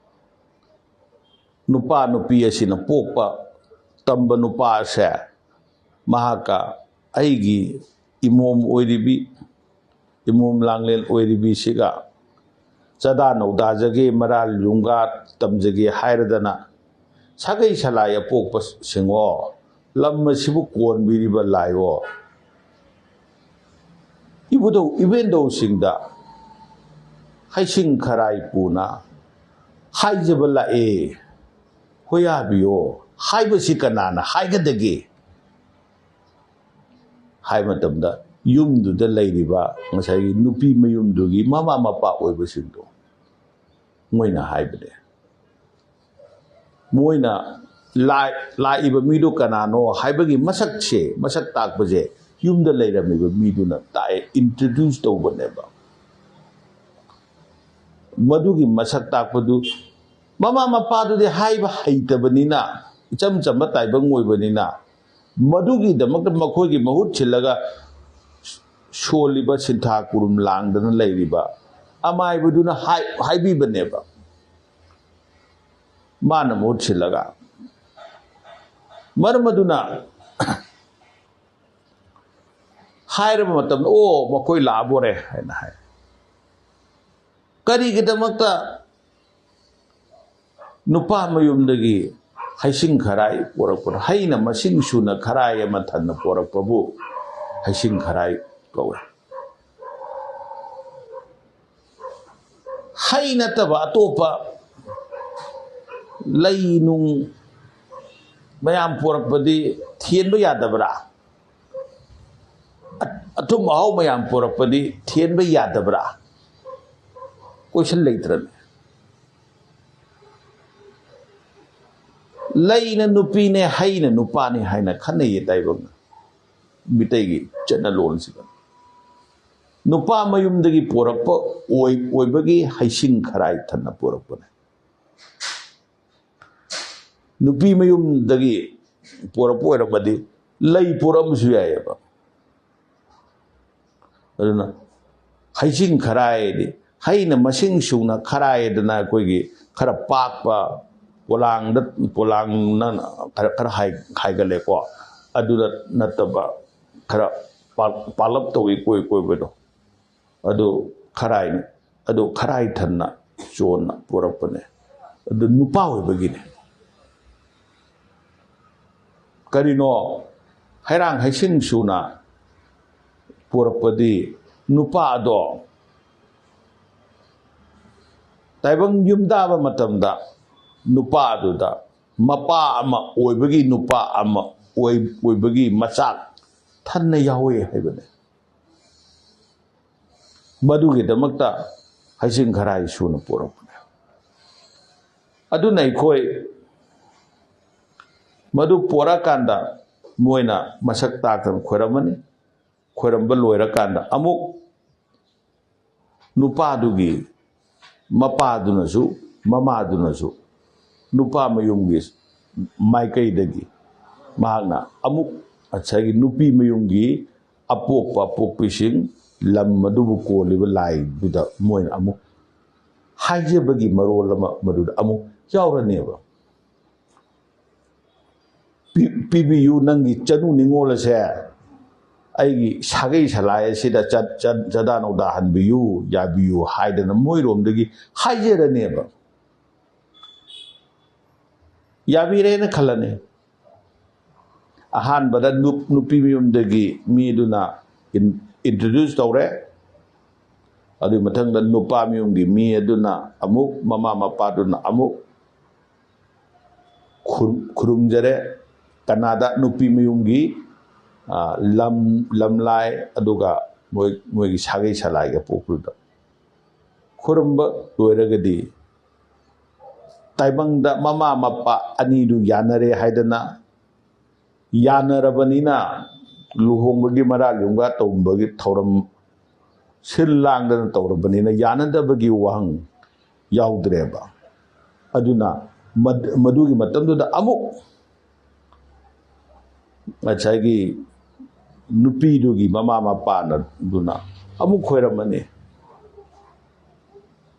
ꯅꯨꯄꯥ ꯅꯨꯄꯤ ꯑꯁꯤꯅ ꯄꯣꯛꯄ ꯇꯝꯕ ꯅꯨꯄꯥ ꯑꯁꯦ, ꯃꯍꯥꯛꯀ ꯑꯩꯒꯤ ꯏꯃꯣꯝ ꯑꯣꯏꯔꯤꯕꯤ, ꯏꯃꯣꯝ ꯂꯥꯡꯂꯦꯟ ꯑꯣꯏꯔꯤꯕꯤꯁꯤꯒ ꯆꯥꯗꯥ ꯅꯧꯗꯥꯖꯒꯦ, ꯃꯔꯥꯜ ꯌꯨꯝꯒꯥ ꯇꯝꯖꯒꯦ ꯍꯥꯏꯔꯗꯅ, ꯁꯥꯒꯩ ꯁꯂꯥꯏ ꯑꯄꯣꯛꯄꯁꯤꯡꯉꯣ, ꯂꯝ ꯑꯁꯤꯕꯨ ꯀꯣꯟꯕꯤꯔꯤꯕ ꯂꯥꯏꯑꯣ, ꯏꯕꯨꯙꯧ ꯏꯕꯦꯟꯗꯧꯁꯤꯡꯗ ꯍꯩꯁꯤꯡ ꯈꯔꯥꯏ ꯄꯨꯅ ꯍꯥꯏꯖꯕ ꯂꯥꯛꯑꯦ, ꯍꯣꯌꯥꯕꯤꯌꯣ ꯍꯥꯏꯕꯁꯤ ꯀꯅꯥꯅ ꯍꯥꯏꯒꯗꯒꯦ ꯍꯥꯏꯕ ꯃꯇꯝꯗ, ꯌꯨꯝꯗꯨꯗ ꯂꯩꯔꯤꯕ ꯉꯁꯥꯏꯒꯤ ꯅꯨꯄꯤ ꯃꯌꯨꯝꯗꯨꯒꯤ ꯃꯃꯥ ꯃꯄꯥ ꯑꯣꯏꯕꯁꯤꯡꯗꯣ ꯃꯣꯏꯅ ꯍꯥꯏꯕꯅꯦ꯫ ꯃꯣꯏꯅ ꯂꯥꯛ-, ꯂꯥꯛꯏꯕ ꯃꯤꯗꯨ ꯀꯅꯥꯅꯣ ꯍꯥꯏꯕꯒꯤ ꯃꯁꯛꯁꯦ, ꯃꯁꯛ ꯇꯥꯛꯄꯁꯦ ꯌꯨꯝꯗ ꯂꯩꯔꯝꯃꯤꯕ ꯃꯤꯗꯨꯅ ꯇꯥꯛꯑꯦ, introduce ꯇꯧꯕꯅꯦꯕ꯫ ꯃꯗꯨꯒꯤ ꯃꯁꯛ ꯇꯥꯛꯄꯗꯨ ꯃꯃꯥ ꯃꯄꯥꯗꯨꯗꯤ ꯍꯥꯏꯕ ꯍꯩꯇꯕꯅꯤꯅ, ꯏꯆꯝ ꯆꯝꯕ ꯇꯥꯏꯕꯪ ꯑꯣꯏꯕꯅꯤꯅ, ꯃꯗꯨꯒꯤꯗꯃꯛꯇ ꯃꯈꯣꯏꯒꯤ ꯃꯍꯨꯠ ꯁꯤꯜꯂꯒ ꯁꯣꯜꯂꯤꯕ ꯁꯤꯟꯊꯥ ꯀꯨꯔꯨꯝ ꯂꯥꯡꯗꯅ ꯂꯩꯔꯤꯕ ꯑꯃꯥꯏꯕꯗꯨꯅ ꯍꯥꯏ-, ꯍꯥꯏꯕꯤꯕꯅꯦꯕ, ꯃꯥꯅ ꯃꯍꯨꯠ ꯁꯤꯜꯂꯒ꯫ ꯃꯔꯝ ꯑꯗꯨꯅ ꯍꯥꯏꯔꯕ ꯃꯇꯝꯗ, "ꯑꯣ, ꯃꯈꯣꯏ ꯂꯥꯛꯑꯕꯣꯔꯦ" ꯍꯥꯏꯅ ꯍꯥꯏ꯫ ꯀꯔꯤꯒꯤꯗꯃꯛꯇ ꯅꯨꯄꯥ ꯃꯌꯨꯝꯗꯒꯤ ꯍꯩꯁꯤꯡ ꯈꯔꯥꯏ ꯄꯣꯔꯛꯄꯅꯣ? ꯍꯩꯅ ꯃꯁꯤꯡ ꯁꯨꯅ ꯈꯔꯥꯏ ꯑꯃ ꯊꯟꯅ ꯄꯣꯔꯛꯄꯕꯨ ꯍꯩꯁꯤꯡ ꯈꯔꯥꯏ ꯀꯧꯏ꯫ ꯍꯩ ꯅꯠꯇꯕ ꯑꯇꯣꯞꯄ ꯂꯩ ꯅꯨꯡ ꯃꯌꯥꯝ ꯄꯣꯔꯛꯄꯗꯤ ꯊꯦꯟꯕ ꯌꯥꯗꯕ꯭ꯔꯥ? ꯑ-, ꯑꯊꯨꯝ ꯑꯍꯥꯎ ꯃꯌꯥꯝ ꯄꯣꯔꯛꯄꯗꯤ ꯊꯦꯟꯕ ꯌꯥꯗꯕ꯭ꯔꯥ? ꯀꯣꯏꯁꯟ ꯂꯩꯇ꯭ꯔꯅꯦ? ꯂꯩꯅ ꯅꯨꯄꯤꯅꯦ, ꯍꯩꯅ ꯅꯨꯄꯥꯅꯤ ꯍꯥꯏꯅ ꯈꯟꯅꯩꯌꯦ ꯇꯥꯏꯕꯪꯅ, ꯃꯤꯇꯩꯒꯤ ꯆꯠꯅꯂꯣꯟꯁꯤꯗ꯫ ꯅꯨꯄꯥ ꯃꯌꯨꯝꯗꯒꯤ ꯄꯣꯔꯛꯄ ꯑꯣꯏ-, ꯑꯣꯏꯕꯒꯤ ꯍꯩꯁꯤꯡ ꯈꯔꯥꯏ ꯊꯟꯅ ꯄꯣꯔꯛꯄꯅꯦ꯫ ꯅꯨꯄꯤ ꯃꯌꯨꯝꯗꯒꯤ ꯄꯣꯔꯛꯄ ꯑꯣꯏꯔꯝꯃꯗꯤ ꯂꯩ ꯄꯣꯔꯛꯑꯝꯕꯁꯨ ꯌꯥꯏꯑꯕ꯫ ꯑꯗꯨꯅ ꯍꯩꯁꯤꯡ ꯈꯔꯥꯏꯗꯤ ꯍꯩꯅ ꯃꯁꯤꯡ ꯁꯨꯅ, ꯈꯔꯥꯏꯗꯅ ꯑꯩꯈꯣꯏꯒꯤ ꯈꯔ ꯄꯥꯛꯄ, ꯄꯣꯂꯥꯡꯗ, ꯄꯣꯂꯥꯡꯅ ꯈꯔ, ꯈꯔ ꯍꯥꯏ-, ꯍꯥꯏꯒꯠꯂꯦꯀꯣ꯫ ꯑꯗꯨꯗ ꯅꯠꯇꯕ ꯈꯔ ꯄꯥ-, ꯄꯥꯂꯞ ꯇꯧꯏ ꯀꯣꯏ ꯀꯣꯏꯕꯗꯣ꯫ ꯑꯗꯨ ꯈꯔꯥꯏꯅꯤ꯫ ꯑꯗꯨ ꯈꯔꯥꯏ ꯊꯟꯅ ꯆꯣꯟꯅ ꯄꯨꯔꯛꯄꯅꯦ꯫ ꯑꯗꯨ ꯅꯨꯄꯥ ꯑꯣꯏꯕꯒꯤꯅꯦ꯫ ꯀꯔꯤꯅꯣ? ꯍꯩꯔꯥꯡ ꯍꯩꯁꯤꯡ ꯁꯨꯅ ꯄꯨꯔꯛꯄꯗꯤ ꯅꯨꯄꯥ ꯑꯗꯣ ꯇꯥꯏꯕꯪ ꯌꯨꯝꯗꯥꯕ ꯃꯇꯝꯗ ꯅꯨꯄꯥ ꯑꯗꯨꯗ ꯃꯄꯥ ꯑꯃ ꯑꯣꯏꯕꯒꯤ, ꯅꯨꯄꯥ ꯑꯃ ꯑꯣꯏ-, ꯑꯣꯏꯕꯒꯤ ꯃꯆꯥꯛ ꯊꯟꯅ ꯌꯥꯎꯋꯦ ꯍꯥꯏꯕꯅꯦ꯫ ꯃꯗꯨꯒꯤꯗꯃꯛꯇ ꯍꯩꯁꯤꯡ ꯈꯔꯥꯏ ꯁꯨꯅ ꯄꯨꯔꯛꯄꯅꯦ꯫ ꯑꯗꯨꯅ ꯑꯩꯈꯣꯏ ꯃꯗꯨ ꯄꯣꯔꯛꯑꯀꯥꯟꯗ ꯃꯣꯏꯅ ꯃꯁꯛ ꯇꯥꯛꯇꯅ ꯈꯣꯏꯔꯝꯃꯅꯤ꯫ ꯈꯣꯏꯔꯝꯕ ꯂꯣꯏꯔꯀꯥꯟꯗ ꯑꯃꯨꯛ ꯅꯨꯄꯥꯗꯨꯒꯤ ꯃꯄꯥꯗꯨꯅꯁꯨ, ꯃꯃꯥꯗꯨꯅꯁꯨ ꯅꯨꯄꯥ ꯃꯌꯨꯝꯒꯤ ꯃꯥꯏꯀꯩꯗꯒꯤ ꯃꯍꯥꯛꯅ ꯑꯃꯨꯛ ꯉꯁꯥꯏꯒꯤ ꯅꯨꯄꯤ ꯃꯌꯨꯝꯒꯤ ꯑꯄꯣꯛꯄ ꯑꯄꯣꯛꯄꯤꯁꯤꯡ, ꯂꯝ ꯑꯗꯨꯕꯨ ꯀꯣꯜꯂꯤꯕ ꯂꯥꯏꯗꯨꯗ ꯃꯣꯏꯅ ꯑꯃꯨꯛ ꯍꯥꯏꯖꯕꯒꯤ ꯃꯔꯣꯜ ꯑꯃ ꯃꯗꯨꯗ ꯑꯃꯨꯛ ꯌꯥꯎꯔꯅꯦꯕ꯫ "ꯄꯤ-, ꯄꯤꯕꯤꯌꯨ, ꯅꯪꯒꯤ ꯆꯅꯨ ꯅꯤꯉꯣꯜ ꯑꯁꯦ ꯑꯩꯒꯤ ꯁꯥꯒꯩ ꯁꯂꯥꯏ ꯑꯁꯤꯗ ꯆꯠ-, ꯆꯠ-, ꯆꯗꯥ ꯅꯧꯗꯥ ꯍꯟꯕꯤꯌꯨ, ꯌꯥꯕꯤꯌꯨ" ꯍꯥꯏꯗꯅ ꯃꯣꯏꯔꯣꯝꯗꯒꯤ ꯍꯥꯏꯖꯔꯅꯦꯕ꯫ ꯌꯥꯕꯤꯔꯦꯅ ꯈꯜꯂꯅꯤ꯫ ꯑꯍꯥꯟꯕꯗ ꯅꯨꯞ-, ꯅꯨꯄꯤ ꯃꯌꯨꯝꯗꯒꯤ ꯃꯤꯗꯨꯅ ꯏꯟ-, introduce ꯇꯧꯔꯦ꯫ ꯑꯗꯨꯒꯤ ꯃꯊꯪꯗ ꯅꯨꯄꯥ ꯃꯌꯨꯝꯒꯤ ꯃꯤ ꯑꯗꯨꯅ ꯑꯃꯨꯛ, ꯃꯃꯥ ꯃꯄꯥꯗꯨꯅ ꯑꯃꯨꯛ ꯈꯨꯔꯨꯝ-, ꯈꯨꯔꯨꯝꯖꯔꯦ꯫ ꯀꯅꯥꯗ ꯅꯨꯄꯤ ꯃꯌꯨꯝꯒꯤ, ꯑ, ꯂꯝ, ꯂꯝꯂꯥꯏ, ꯑꯗꯨꯒ ꯃꯣꯏ, ꯃꯣꯏꯒꯤ ꯁꯥꯒꯩ ꯁꯂꯥꯏꯒ ꯄꯣꯛꯄꯗꯨꯗ ꯈꯨꯔꯨꯝꯕ ꯂꯣꯏꯔꯒꯗꯤ, ꯇꯥꯏꯕꯪꯗ ꯃꯃꯥ ꯃꯄꯥ ꯑꯅꯤꯗꯨ ꯌꯥꯅꯔꯦ ꯍꯥꯏꯗꯅ, ꯌꯥꯅꯔꯕꯅꯤꯅ, ꯂꯨꯍꯣꯡꯕꯒꯤ ꯃꯔꯥ ꯌꯨꯝꯒ ꯇꯧꯕꯒꯤ ꯊꯧꯔꯝ ꯁꯤꯜ ꯂꯥꯡꯗꯅ ꯇꯧꯔꯕꯅꯤꯅ, ꯌꯥꯅꯗꯕꯒꯤ ꯋꯥꯍꯪ ꯌꯥꯎꯗ꯭ꯔꯦꯕ꯫ ꯑꯗꯨꯅ ꯃꯗ-, ꯃꯗꯨꯒꯤ ꯃꯇꯝꯗꯨꯗ ꯑꯃꯨꯛ ꯉꯁꯥꯏꯒꯤ ꯅꯨꯄꯤꯗꯨꯒꯤ ꯃꯃꯥ ꯃꯄꯥꯅ ꯑꯗꯨꯅ ꯑꯃꯨꯛ ꯈꯣꯏꯔꯝꯃꯅꯤ꯫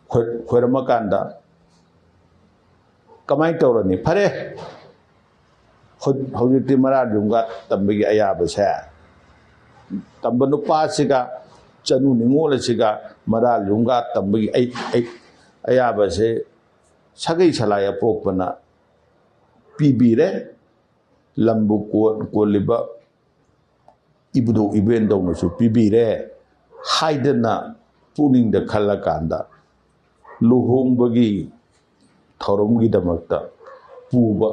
ꯈꯣꯏ-, ꯈꯣꯏꯔꯝꯃꯀꯥꯟꯗ ꯀꯃꯥꯏꯅ ꯇꯧꯔꯅꯤ? ꯐꯔꯦ, ꯍꯧ-, ꯍꯧꯖꯤꯛꯇꯤ ꯃꯔꯥ ꯌꯨꯝꯒ ꯇꯝꯕꯒꯤ ꯑꯌꯥꯕꯁꯦ, ꯇꯝꯕ ꯅꯨꯄꯥꯁꯤꯒ ꯆꯅꯨ ꯅꯤꯉꯣꯜ ꯑꯁꯤꯒ ꯃꯔꯥ ꯌꯨꯝꯒ ꯇꯝꯕꯒꯤ ꯑꯩ-, ꯑꯩ-, ꯑꯌꯥꯕꯁꯦ ꯁꯥꯒꯩ ꯁꯂꯥꯏ ꯑꯄꯣꯛꯄꯅ ꯄꯤꯕꯤꯔꯦ꯫ ꯂꯝꯕꯨ ꯀꯣꯟ-, ꯀꯣꯜꯂꯤꯕ ꯏꯕꯨꯙꯧ ꯏꯕꯦꯟꯗꯧꯅꯁꯨ ꯄꯤꯕꯤꯔꯦ ꯍꯥꯏꯗꯅ ꯄꯨꯛꯅꯤꯡꯗ ꯈꯜꯂꯀꯥꯟꯗ, ꯂꯨꯍꯣꯡꯕꯒꯤ ꯊꯧꯔꯝꯒꯤꯗꯃꯛꯇ ꯄꯨꯕ,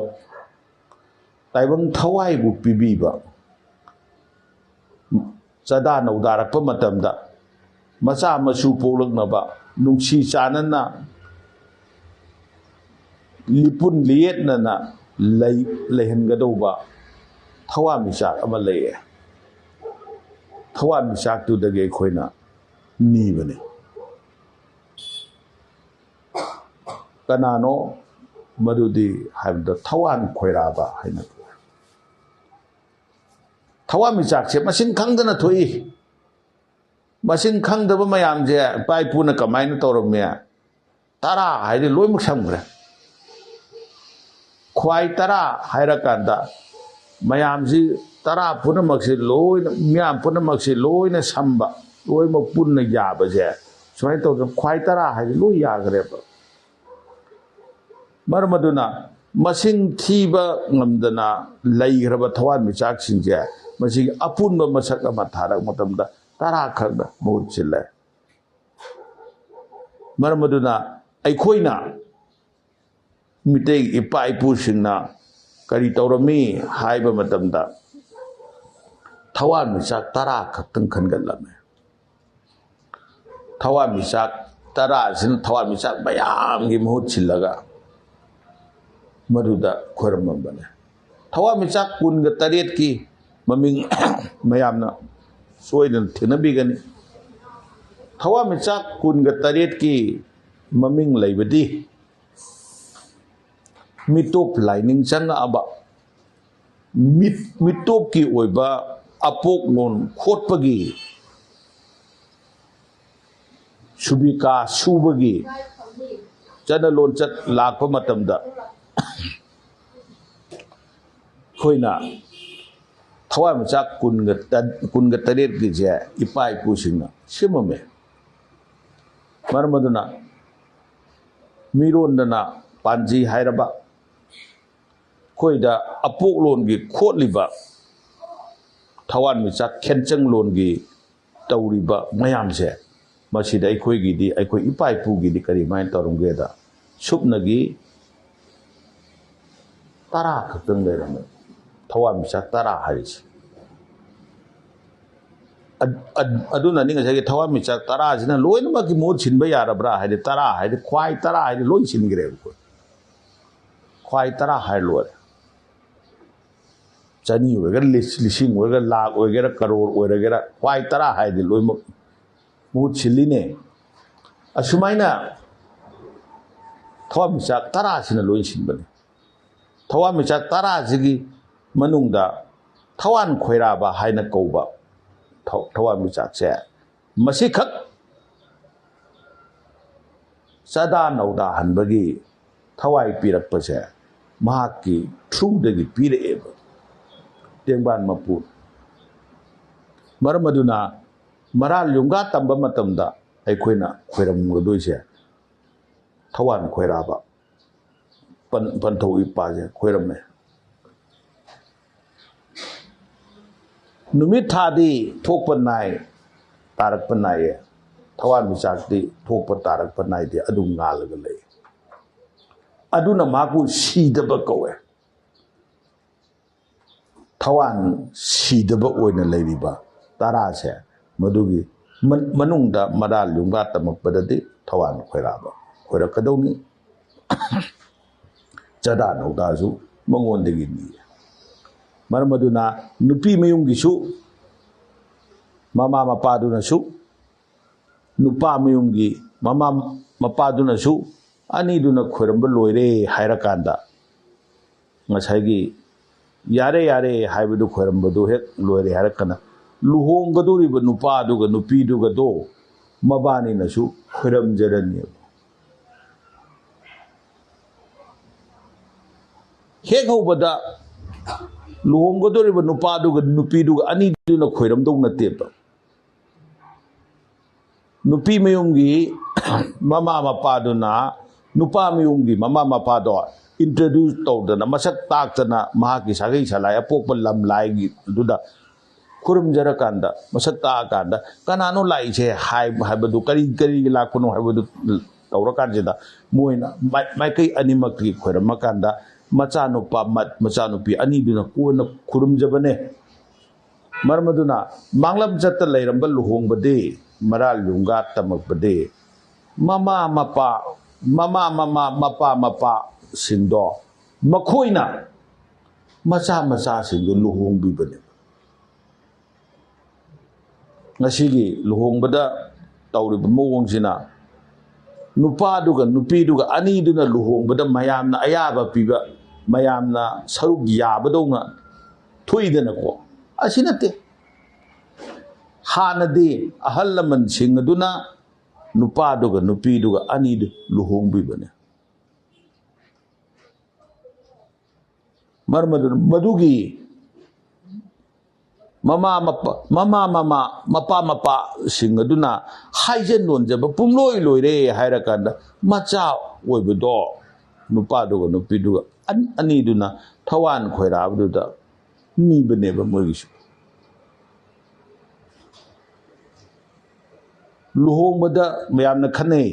ꯇꯥꯏꯕꯪ ꯊꯋꯥꯏꯕꯨ ꯄꯤꯕꯤꯕ, ꯆꯥꯗꯥ ꯅꯧꯗꯥꯔꯛꯄ ꯃꯇꯝꯗ ꯃꯆꯥ ꯃꯁꯨ ꯄꯣꯛꯂꯛꯅꯕ ꯅꯨꯡꯁꯤ ꯆꯥꯟꯅꯅ, ꯂꯤꯄꯨꯟ ꯂꯤꯌꯦꯠꯅꯅ ꯂꯩ-, ꯂꯩꯍꯟꯒꯗꯧꯕ ꯊꯋꯥꯟꯃꯤꯆꯥꯛ ꯑꯃ ꯂꯩꯌꯦ꯫ ꯊꯋꯥꯟꯃꯤꯆꯥꯛꯇꯨꯗꯒꯤ ꯑꯩꯈꯣꯏꯅ ꯅꯤꯕꯅꯤ꯫ ꯀꯅꯥꯅꯣ ꯃꯗꯨꯗꯤ ꯍꯥꯏꯕꯗ, ꯊꯋꯥꯟ ꯈꯣꯏꯔꯥꯕ ꯍꯥꯏꯅ ꯀꯧꯏ꯫ ꯊꯋꯥꯟꯃꯤꯆꯥꯛꯁꯦ ꯃꯁꯤꯡ ꯈꯪꯗꯅ ꯊꯣꯛꯏ꯫ ꯃꯁꯤꯡ ꯈꯪꯗꯕ ꯃꯌꯥꯝꯁꯦ ꯏꯄꯥ ꯏꯄꯨꯅ ꯀꯃꯥꯏꯅ ꯇꯧꯔꯝꯃꯤ? ꯇꯔꯥ ꯍꯥꯏꯗꯤ ꯂꯣꯏꯅꯃꯛ ꯁꯝꯈ꯭ꯔꯦ꯫ ꯈ꯭ꯋꯥꯏ ꯇꯔꯥ ꯍꯥꯏꯔꯀꯥꯟꯗ ꯃꯌꯥꯝꯁꯤ, ꯇꯔꯥ ꯄꯨꯝꯅꯃꯛꯁꯤ ꯂꯣꯏꯅ, ꯃꯤꯌꯥꯝ ꯄꯨꯝꯅꯃꯛꯁꯤ ꯂꯣꯏꯅ ꯁꯝꯕ, ꯂꯣꯏꯅꯃꯛ ꯄꯨꯟꯅ ꯌꯥꯕꯁꯦ, ꯁꯨꯃꯥꯏꯅ ꯇꯧꯗꯅ ꯈ꯭ꯋꯥꯏ ꯇꯔꯥ ꯍꯥꯏꯗꯤ ꯂꯣꯏ ꯌꯥꯈ꯭ꯔꯦꯕ꯫ ꯃꯔꯝ ꯑꯗꯨꯅ ꯃꯁꯤꯡ ꯊꯤꯕ ꯉꯝꯗꯅ ꯂꯩꯈ꯭ꯔꯕ ꯊꯋꯥꯟꯃꯤꯆꯥꯛꯁꯤꯡꯁꯦ, ꯃꯁꯤꯒꯤ ꯑꯄꯨꯟꯕ ꯃꯁꯛ ꯑꯃ ꯊꯥꯔꯛꯄ ꯃꯇꯝꯗ ꯇꯔꯥ ꯈꯛꯅ ꯃꯍꯨꯠ ꯁꯤꯜꯂꯦ꯫ ꯃꯔꯝ ꯑꯗꯨꯅ ꯑꯩꯈꯣꯏꯅ, ꯃꯤꯇꯩ ꯏꯄꯥ ꯏꯄꯨꯁꯤꯡꯅ ꯀꯔꯤ ꯇꯧꯔꯝꯃꯤ ꯍꯥꯏꯕ ꯃꯇꯝꯗ, ꯊꯋꯥꯟꯃꯤꯆꯥꯛ ꯇꯔꯥ ꯈꯛꯇꯪ ꯈꯟꯒꯠꯂꯝꯃꯦ꯫ ꯊꯋꯥꯟꯃꯤꯆꯥꯛ ꯇꯔꯥ ꯑꯁꯤꯅ ꯊꯋꯥꯟꯃꯤꯆꯥꯛ ꯃꯌꯥꯝꯒꯤ ꯃꯍꯨꯠ ꯁꯤꯜꯂꯒ ꯃꯗꯨꯗ ꯈꯣꯏꯔꯝꯃꯝꯕꯅꯦ꯫ ꯊꯋꯥꯟꯃꯤꯆꯥꯛ ꯀꯨꯟꯒ ꯇꯔꯦꯠꯀꯤ ꯃꯃꯤꯡ ꯃꯌꯥꯝꯅ ꯁꯣꯏꯗꯅ ꯊꯦꯡꯅꯕꯤꯒꯅꯤ꯫ ꯊꯋꯥꯟꯃꯤꯆꯥꯛ ꯀꯨꯟꯒ ꯇꯔꯦꯠꯀꯤ ꯃꯃꯤꯡ ꯂꯩꯕꯗꯤ ꯃꯤꯇꯣꯞ ꯂꯥꯏꯅꯤꯡ ꯆꯪꯉꯛꯑꯕ, ꯃꯤꯠ-, ꯃꯤꯇꯣꯞꯀꯤ ꯑꯣꯏꯕ ꯑꯄꯣꯛꯂꯣꯟ ꯈꯣꯠꯄꯒꯤ, ꯁꯨꯕꯤꯀꯥ ꯁꯨꯕꯒꯤ ꯆꯠꯅ ꯂꯣꯟꯆꯠ ꯂꯥꯛꯄ ꯃꯇꯝꯗ, ꯑꯩꯈꯣꯏꯅ ꯊꯋꯥꯟꯃꯤꯆꯥꯛ ꯀꯨꯟꯒ ꯇ-, ꯀꯨꯟꯒ ꯇꯔꯦꯠꯀꯤꯁꯦ ꯏꯄꯥ ꯏꯄꯨꯁꯤꯡꯅ ꯁꯦꯝꯃꯝꯃꯦ꯫ ꯃꯔꯝ ꯑꯗꯨꯅ ꯃꯤꯔꯣꯟꯗꯅ ꯄꯥꯟꯖꯤ ꯍꯥꯏꯔꯕ, ꯑꯩꯈꯣꯏꯗ ꯑꯄꯣꯛꯂꯣꯟꯒꯤ ꯈꯣꯠꯂꯤꯕ ꯊꯋꯥꯟꯃꯤꯆꯥꯛ ꯈꯦꯟꯆꯪꯂꯣꯟꯒꯤ ꯇꯧꯔꯤꯕ ꯃꯌꯥꯝꯁꯦ, ꯃꯁꯤꯗ ꯑꯩꯈꯣꯏꯒꯤꯗꯤ, ꯑꯩꯈꯣꯏ ꯏꯄꯥ ꯏꯄꯨꯒꯤꯗꯤ ꯀꯔꯤꯃꯥꯏꯅ ꯇꯧꯔꯝꯒꯦꯗ, ꯁꯨꯞꯅꯒꯤ ꯇꯔꯥ ꯈꯛꯇꯪ ꯂꯩꯔꯝꯃꯦ꯫ ꯊꯋꯥꯟꯃꯤꯆꯥꯛ ꯇꯔꯥ ꯍꯥꯏꯔꯤꯁꯦ꯫ ꯑ-, ꯑ-, ꯑꯗꯨꯅꯅꯤ ꯉꯁꯥꯏꯒꯤ ꯊꯋꯥꯟꯃꯤꯆꯥꯛ ꯇꯔꯥꯁꯤꯅ ꯂꯣꯏꯅꯃꯛꯀꯤ ꯃꯍꯨꯠ ꯁꯤꯟꯕ ꯌꯥꯔꯕ꯭ꯔꯥ ꯍꯥꯏꯗꯤ, ꯇꯔꯥ ꯍꯥꯏꯗꯤ, ꯈ꯭ꯋꯥꯏ ꯇꯔꯥ ꯍꯥꯏꯗꯤ ꯂꯣꯏ ꯁꯤꯟꯈ꯭ꯔꯦꯕ ꯑꯩꯈꯣꯏ꯫ ꯈ꯭ꯋꯥꯏ ꯇꯔꯥ ꯍꯥꯏꯔ ꯂꯣꯏꯔꯦ꯫ ꯆꯅꯤ ꯑꯣꯏꯒꯦꯔꯥ, ꯂꯤꯁ-, ꯂꯤꯁꯤꯡ ꯑꯣꯏꯒꯦꯔꯥ, ꯂꯥꯈ ꯑꯣꯏꯒꯦꯔꯥ, ꯀꯔꯣꯔ ꯑꯣꯏꯔꯒꯦꯔꯥ, ꯈ꯭ꯋꯥꯏ ꯇꯔꯥ ꯍꯥꯏꯔꯗꯤ ꯂꯣꯏꯅꯃꯛ ꯃꯍꯨꯠ ꯁꯤꯜꯂꯤꯅꯦ꯫ ꯑꯁꯨꯃꯥꯏꯅ ꯊꯋꯥꯟꯃꯤꯆꯥꯛ ꯇꯔꯥꯁꯤꯅ ꯂꯣꯏ ꯁꯤꯟꯕꯅꯤ꯫ ꯊꯋꯥꯟꯃꯤꯆꯥꯛ ꯇꯔꯥꯁꯤꯒꯤ ꯃꯅꯨꯡꯗ ꯊꯋꯥꯟ ꯈꯣꯏꯔꯥꯕ ꯍꯥꯏꯅ ꯀꯧꯕ ꯊ-, ꯊꯋꯥꯟꯃꯤꯆꯥꯛꯁꯦ ꯃꯁꯤꯈꯛ ꯆꯥꯗꯥ ꯅꯧꯗꯥꯍꯟꯕꯒꯤ ꯊꯋꯥꯏ ꯄꯤꯔꯛꯄꯁꯦ ꯃꯍꯥꯛꯀꯤ ꯊ꯭ꯔꯨꯗꯒꯤ ꯄꯤꯔꯛꯑꯦꯕ, ꯇꯦꯡꯕꯥꯟ ꯃꯄꯨ꯫ ꯃꯔꯝ ꯑꯗꯨꯅ ꯃꯔꯥꯜ ꯌꯨꯝꯒꯥ ꯇꯝꯕ ꯃꯇꯝꯗ ꯑꯩꯈꯣꯏꯅ ꯈꯣꯏꯔꯝꯒꯗꯣꯏꯁꯦ ꯊꯋꯥꯟ ꯈꯣꯏꯔꯥꯕ ꯄꯟ-, ꯄꯟꯊꯧ ꯏꯄꯥꯁꯦ ꯈꯣꯏꯔꯝꯃꯦ꯫ ꯅꯨꯃꯤꯠ ꯊꯥꯗꯤ ꯊꯣꯛꯄ ꯅꯥꯏ, ꯇꯥꯔꯛꯄ ꯅꯥꯏꯌꯦ꯫ ꯊꯋꯥꯟꯃꯤꯆꯥꯛꯇꯤ ꯊꯣꯛꯄ ꯇꯥꯔꯛꯄ ꯅꯥꯏꯗꯦ, ꯑꯗꯨꯝ ꯉꯥꯜꯂꯒ ꯂꯩ꯫ ꯑꯗꯨꯅ ꯃꯍꯥꯛꯄꯨ ꯁꯤꯗꯕ ꯀꯧꯋꯦ꯫ ꯊꯋꯥꯟ ꯁꯤꯗꯕ ꯑꯣꯏꯅ ꯂꯩꯔꯤꯕ ꯇꯔꯥꯁꯦ, ꯃꯗꯨꯒꯤ ꯃꯅꯨꯡꯗ ꯃꯔꯥꯜ ꯌꯨꯝꯒꯥ ꯇꯝꯃꯛꯄꯗꯗꯤ ꯊꯋꯥꯟ ꯈꯣꯏꯔꯥꯕ ꯈꯣꯏꯔꯛꯀꯗꯧꯅꯤ꯫ ꯆꯥꯗꯥ ꯅꯧꯗꯥꯁꯨ ꯃꯉꯣꯟꯗꯒꯤꯅꯤ꯫ ꯃꯔꯝ ꯑꯗꯨꯅ ꯅꯨꯄꯤ ꯃꯌꯨꯝꯒꯤꯁꯨ ꯃꯃꯥ ꯃꯄꯥꯗꯨꯅꯁꯨ, ꯅꯨꯄꯥ ꯃꯌꯨꯝꯒꯤ ꯃꯃꯥ ꯃꯄꯥꯗꯨꯅꯁꯨ, ꯑꯅꯤꯗꯨꯅ ꯈꯣꯏꯔꯝꯕ ꯂꯣꯏꯔꯦ ꯍꯥꯏꯔꯀꯥꯟꯗ, ꯉꯁꯥꯏꯒꯤ "ꯌꯥꯔꯦ, ꯌꯥꯔꯦ" ꯍꯥꯏꯕꯗꯨ ꯈꯣꯏꯔꯝꯕꯗꯨ ꯍꯦꯛ ꯂꯣꯏꯔꯦ ꯍꯥꯏꯔꯀꯥꯟꯗ, ꯂꯨꯍꯣꯡꯒꯗꯧꯔꯤꯕ ꯅꯨꯄꯥꯗꯨꯒ ꯅꯨꯄꯤꯗꯨꯒꯗꯣ ꯃꯕꯥꯅꯤꯅꯁꯨ ꯈꯣꯏꯔꯝꯖꯔꯅꯦꯕ꯫ ꯍꯦꯛ ꯍꯧꯕꯗ ꯂꯨꯍꯣꯡꯒꯗꯧꯔꯤꯕ ꯅꯨꯄꯥꯗꯨꯒ ꯅꯨꯄꯤꯗꯨꯒ ꯑꯅꯤꯗꯨꯅ ꯈꯣꯏꯔꯝꯗꯧ ꯅꯠꯇꯦꯕ꯫ ꯅꯨꯄꯤ ꯃꯌꯨꯝꯒꯤ ꯃꯃꯥ ꯃꯄꯥꯗꯨꯅ ꯅꯨꯄꯥ ꯃꯌꯨꯝꯒꯤ ꯃꯃꯥ ꯃꯄꯥꯗꯣ introduce ꯇꯧꯗꯅ, ꯃꯁꯛ ꯇꯥꯛꯇꯅ, ꯃꯍꯥꯛꯀꯤ ꯁꯥꯒꯩ ꯁꯂꯥꯏ, ꯑꯄꯣꯛꯄ ꯂꯝ ꯂꯥꯏꯒꯤꯗꯨꯗ ꯈꯨꯔꯨꯝꯖꯔꯀꯥꯟꯗ, ꯃꯁꯛ ꯇꯥꯛꯑꯀꯥꯟꯗ, "ꯀꯅꯥꯅꯣ ꯂꯥꯛꯏꯁꯦ?" ꯍꯥꯏ-, ꯍꯥꯏꯕꯗꯨ, "ꯀꯔꯤ, ꯀꯔꯤꯒꯤ ꯂꯥꯛꯄꯅꯣ?" ꯍꯥꯏꯕꯗꯨ ꯇꯧꯔꯀꯥꯟꯁꯤꯗ, ꯃꯣꯏꯅ ꯃꯥꯏ-, ꯃꯥꯏꯀꯩ ꯑꯅꯤꯃꯛꯀꯤ ꯈꯣꯏꯔꯝꯃꯀꯥꯟꯗ, ꯃꯆꯥꯅꯨꯄꯥ, ꯃ-, ꯃꯆꯥꯅꯨꯄꯤ ꯑꯅꯤꯗꯨꯅ ꯀꯣꯟꯅ ꯈꯨꯔꯨꯝꯖꯕꯅꯦ꯫ ꯃꯔꯝ ꯑꯗꯨꯅ, ꯃꯥꯡꯂꯝ ꯆꯠꯇ ꯂꯩꯔꯝꯕ ꯂꯨꯍꯣꯡꯕꯗꯤ ꯃꯔꯥꯜ ꯌꯨꯝꯒꯥ ꯇꯝꯃꯛꯄꯗꯤ ꯃꯃꯥ ꯃꯄꯥ, ꯃꯃꯥ ꯃꯃꯥ, ꯃꯄꯥ ꯃꯄꯥꯁꯤꯡꯗꯣ, ꯃꯈꯣꯏꯅ ꯃꯆꯥ ꯃꯆꯥꯁꯤꯡꯗꯨ ꯂꯨꯍꯣꯡꯕꯤꯕꯅꯦꯕ꯫ ꯉꯁꯤꯒꯤ ꯂꯨꯍꯣꯡꯕꯗ ꯇꯧꯔꯤꯕ ꯃꯑꯣꯡꯁꯤꯅ, ꯅꯨꯄꯥꯗꯨꯒ ꯅꯨꯄꯤꯗꯨꯒ ꯑꯅꯤꯗꯨꯅ ꯂꯨꯍꯣꯡꯕꯗ ꯃꯌꯥꯝꯅ ꯑꯌꯥꯕ ꯄꯤꯕ, ꯃꯌꯥꯝꯅ ꯁꯔꯨꯛ ꯌꯥꯕꯗꯧꯅ ꯊꯣꯛꯏꯗꯅꯀꯣ꯫ ꯑꯁꯤ ꯅꯠꯇꯦ꯫ ꯍꯥꯟꯅꯗꯤ ꯑꯍꯜ ꯂꯃꯟꯁꯤꯡ ꯑꯗꯨꯅ ꯅꯨꯄꯥꯗꯨꯒ ꯅꯨꯄꯤꯗꯨꯒ ꯑꯅꯤꯗꯨ ꯂꯨꯍꯣꯡꯕꯤꯕꯅꯦ꯫ ꯃꯔꯝ ꯑꯗꯨꯅ ꯃꯗꯨꯒꯤ ꯃꯃꯥ ꯃꯄꯥ, ꯃꯃꯥ ꯃꯃꯥ, ꯃꯄꯥ ꯃꯄꯥꯁꯤꯡ ꯑꯗꯨꯅ ꯍꯥꯏꯖ ꯅꯣꯟꯖꯕ ꯄꯨꯝꯂꯣꯏ ꯂꯣꯏꯔꯦ ꯍꯥꯏꯔꯀꯥꯟꯗ, ꯃꯆꯥ ꯑꯣꯏꯕꯗꯣ ꯅꯨꯄꯥꯗꯨꯒ ꯅꯨꯄꯤꯗꯨꯒ ꯑꯟ-, ꯑꯅꯤꯗꯨꯅ ꯊꯋꯥꯟ ꯈꯣꯏꯔꯥꯕꯗꯨꯗ ꯅꯤꯕꯅꯦꯕ ꯃꯣꯏꯒꯤꯁꯨ꯫ ꯂꯨꯍꯣꯡꯕꯗ ꯃꯌꯥꯝꯅ ꯈꯟꯅꯩ,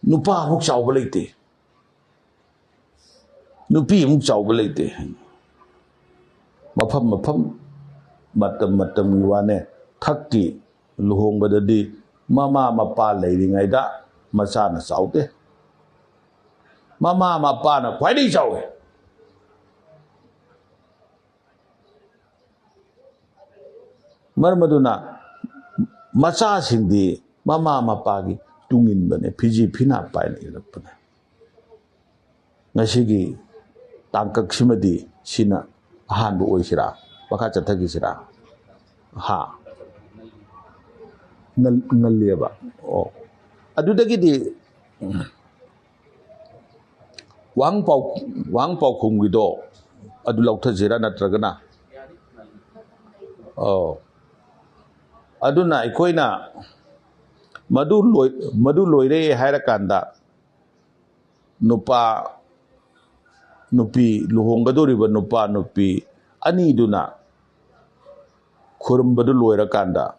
"ꯅꯨꯄꯥ ꯑꯃꯨꯛ ꯆꯥꯎꯕ ꯂꯩꯇꯦ, ꯅꯨꯄꯤ ꯑꯃꯨꯛ ꯆꯥꯎꯕ ꯂꯩꯇꯦ"꯫ ꯃꯐꯝ ꯃꯐꯝ, ꯃꯇꯝ ꯃꯇꯝꯒꯤ ꯋꯥꯅꯦ꯫ ꯊꯛꯀꯤ ꯂꯨꯍꯣꯡꯕꯗꯗꯤ ꯃꯃꯥ ꯃꯄꯥ ꯂꯩꯔꯤꯉꯩꯗ ꯃꯆꯥꯅ ꯆꯥꯎꯗꯦ꯫ ꯃꯃꯥ ꯃꯄꯥꯅ ꯈ꯭ꯋꯥꯏꯗꯒꯤ ꯆꯥꯎꯏ꯫ ꯃꯔꯝ ꯑꯗꯨꯅ ꯃꯆꯥꯁꯤꯡꯗꯤ ꯃꯃꯥ ꯃꯄꯥꯒꯤ ꯇꯨꯡ ꯏꯟꯕꯅꯦ, ꯐꯤꯖꯤ ꯐꯤꯅꯥ ꯄꯥꯏꯅ ꯏꯜꯂꯛꯄꯅꯦ꯫ ꯉꯁꯤꯒꯤ ꯇꯥꯡꯀꯛꯁꯤꯃꯗꯤ ꯁꯤꯅ ꯑꯍꯥꯟꯕ ꯑꯣꯏꯁꯤꯔꯥ? ꯃꯈꯥ ꯆꯠꯊꯈꯤꯁꯤꯔꯥ? ꯍꯥ? ꯉꯜ-, ꯉꯜꯂꯤꯑꯕ꯫ ꯑꯣ꯫ ꯑꯗꯨꯗꯒꯤꯗꯤ ꯋꯥꯍꯪ ꯄꯥꯎ-, ꯋꯥꯍꯪ ꯄꯥꯎꯈꯨꯝꯒꯤꯗꯣ ꯑꯗꯨ ꯂꯧꯊꯁꯤꯔꯥ ꯅꯠꯇ꯭ꯔꯒꯅ? ꯑꯣ꯫ ꯑꯗꯨꯅ ꯑꯩꯈꯣꯏꯅ ꯃꯗꯨ ꯂꯣꯏ-, ꯃꯗꯨ ꯂꯣꯏꯔꯦ ꯍꯥꯏꯔꯀꯥꯟꯗ ꯅꯨꯄꯥ ꯅꯨꯄꯤ, ꯂꯨꯍꯣꯡꯒꯗꯧꯔꯤꯕ ꯅꯨꯄꯥ ꯅꯨꯄꯤ ꯑꯅꯤꯗꯨꯅ ꯈꯨꯔꯨꯝꯕꯗꯨ ꯂꯣꯏꯔꯀꯥꯟꯗ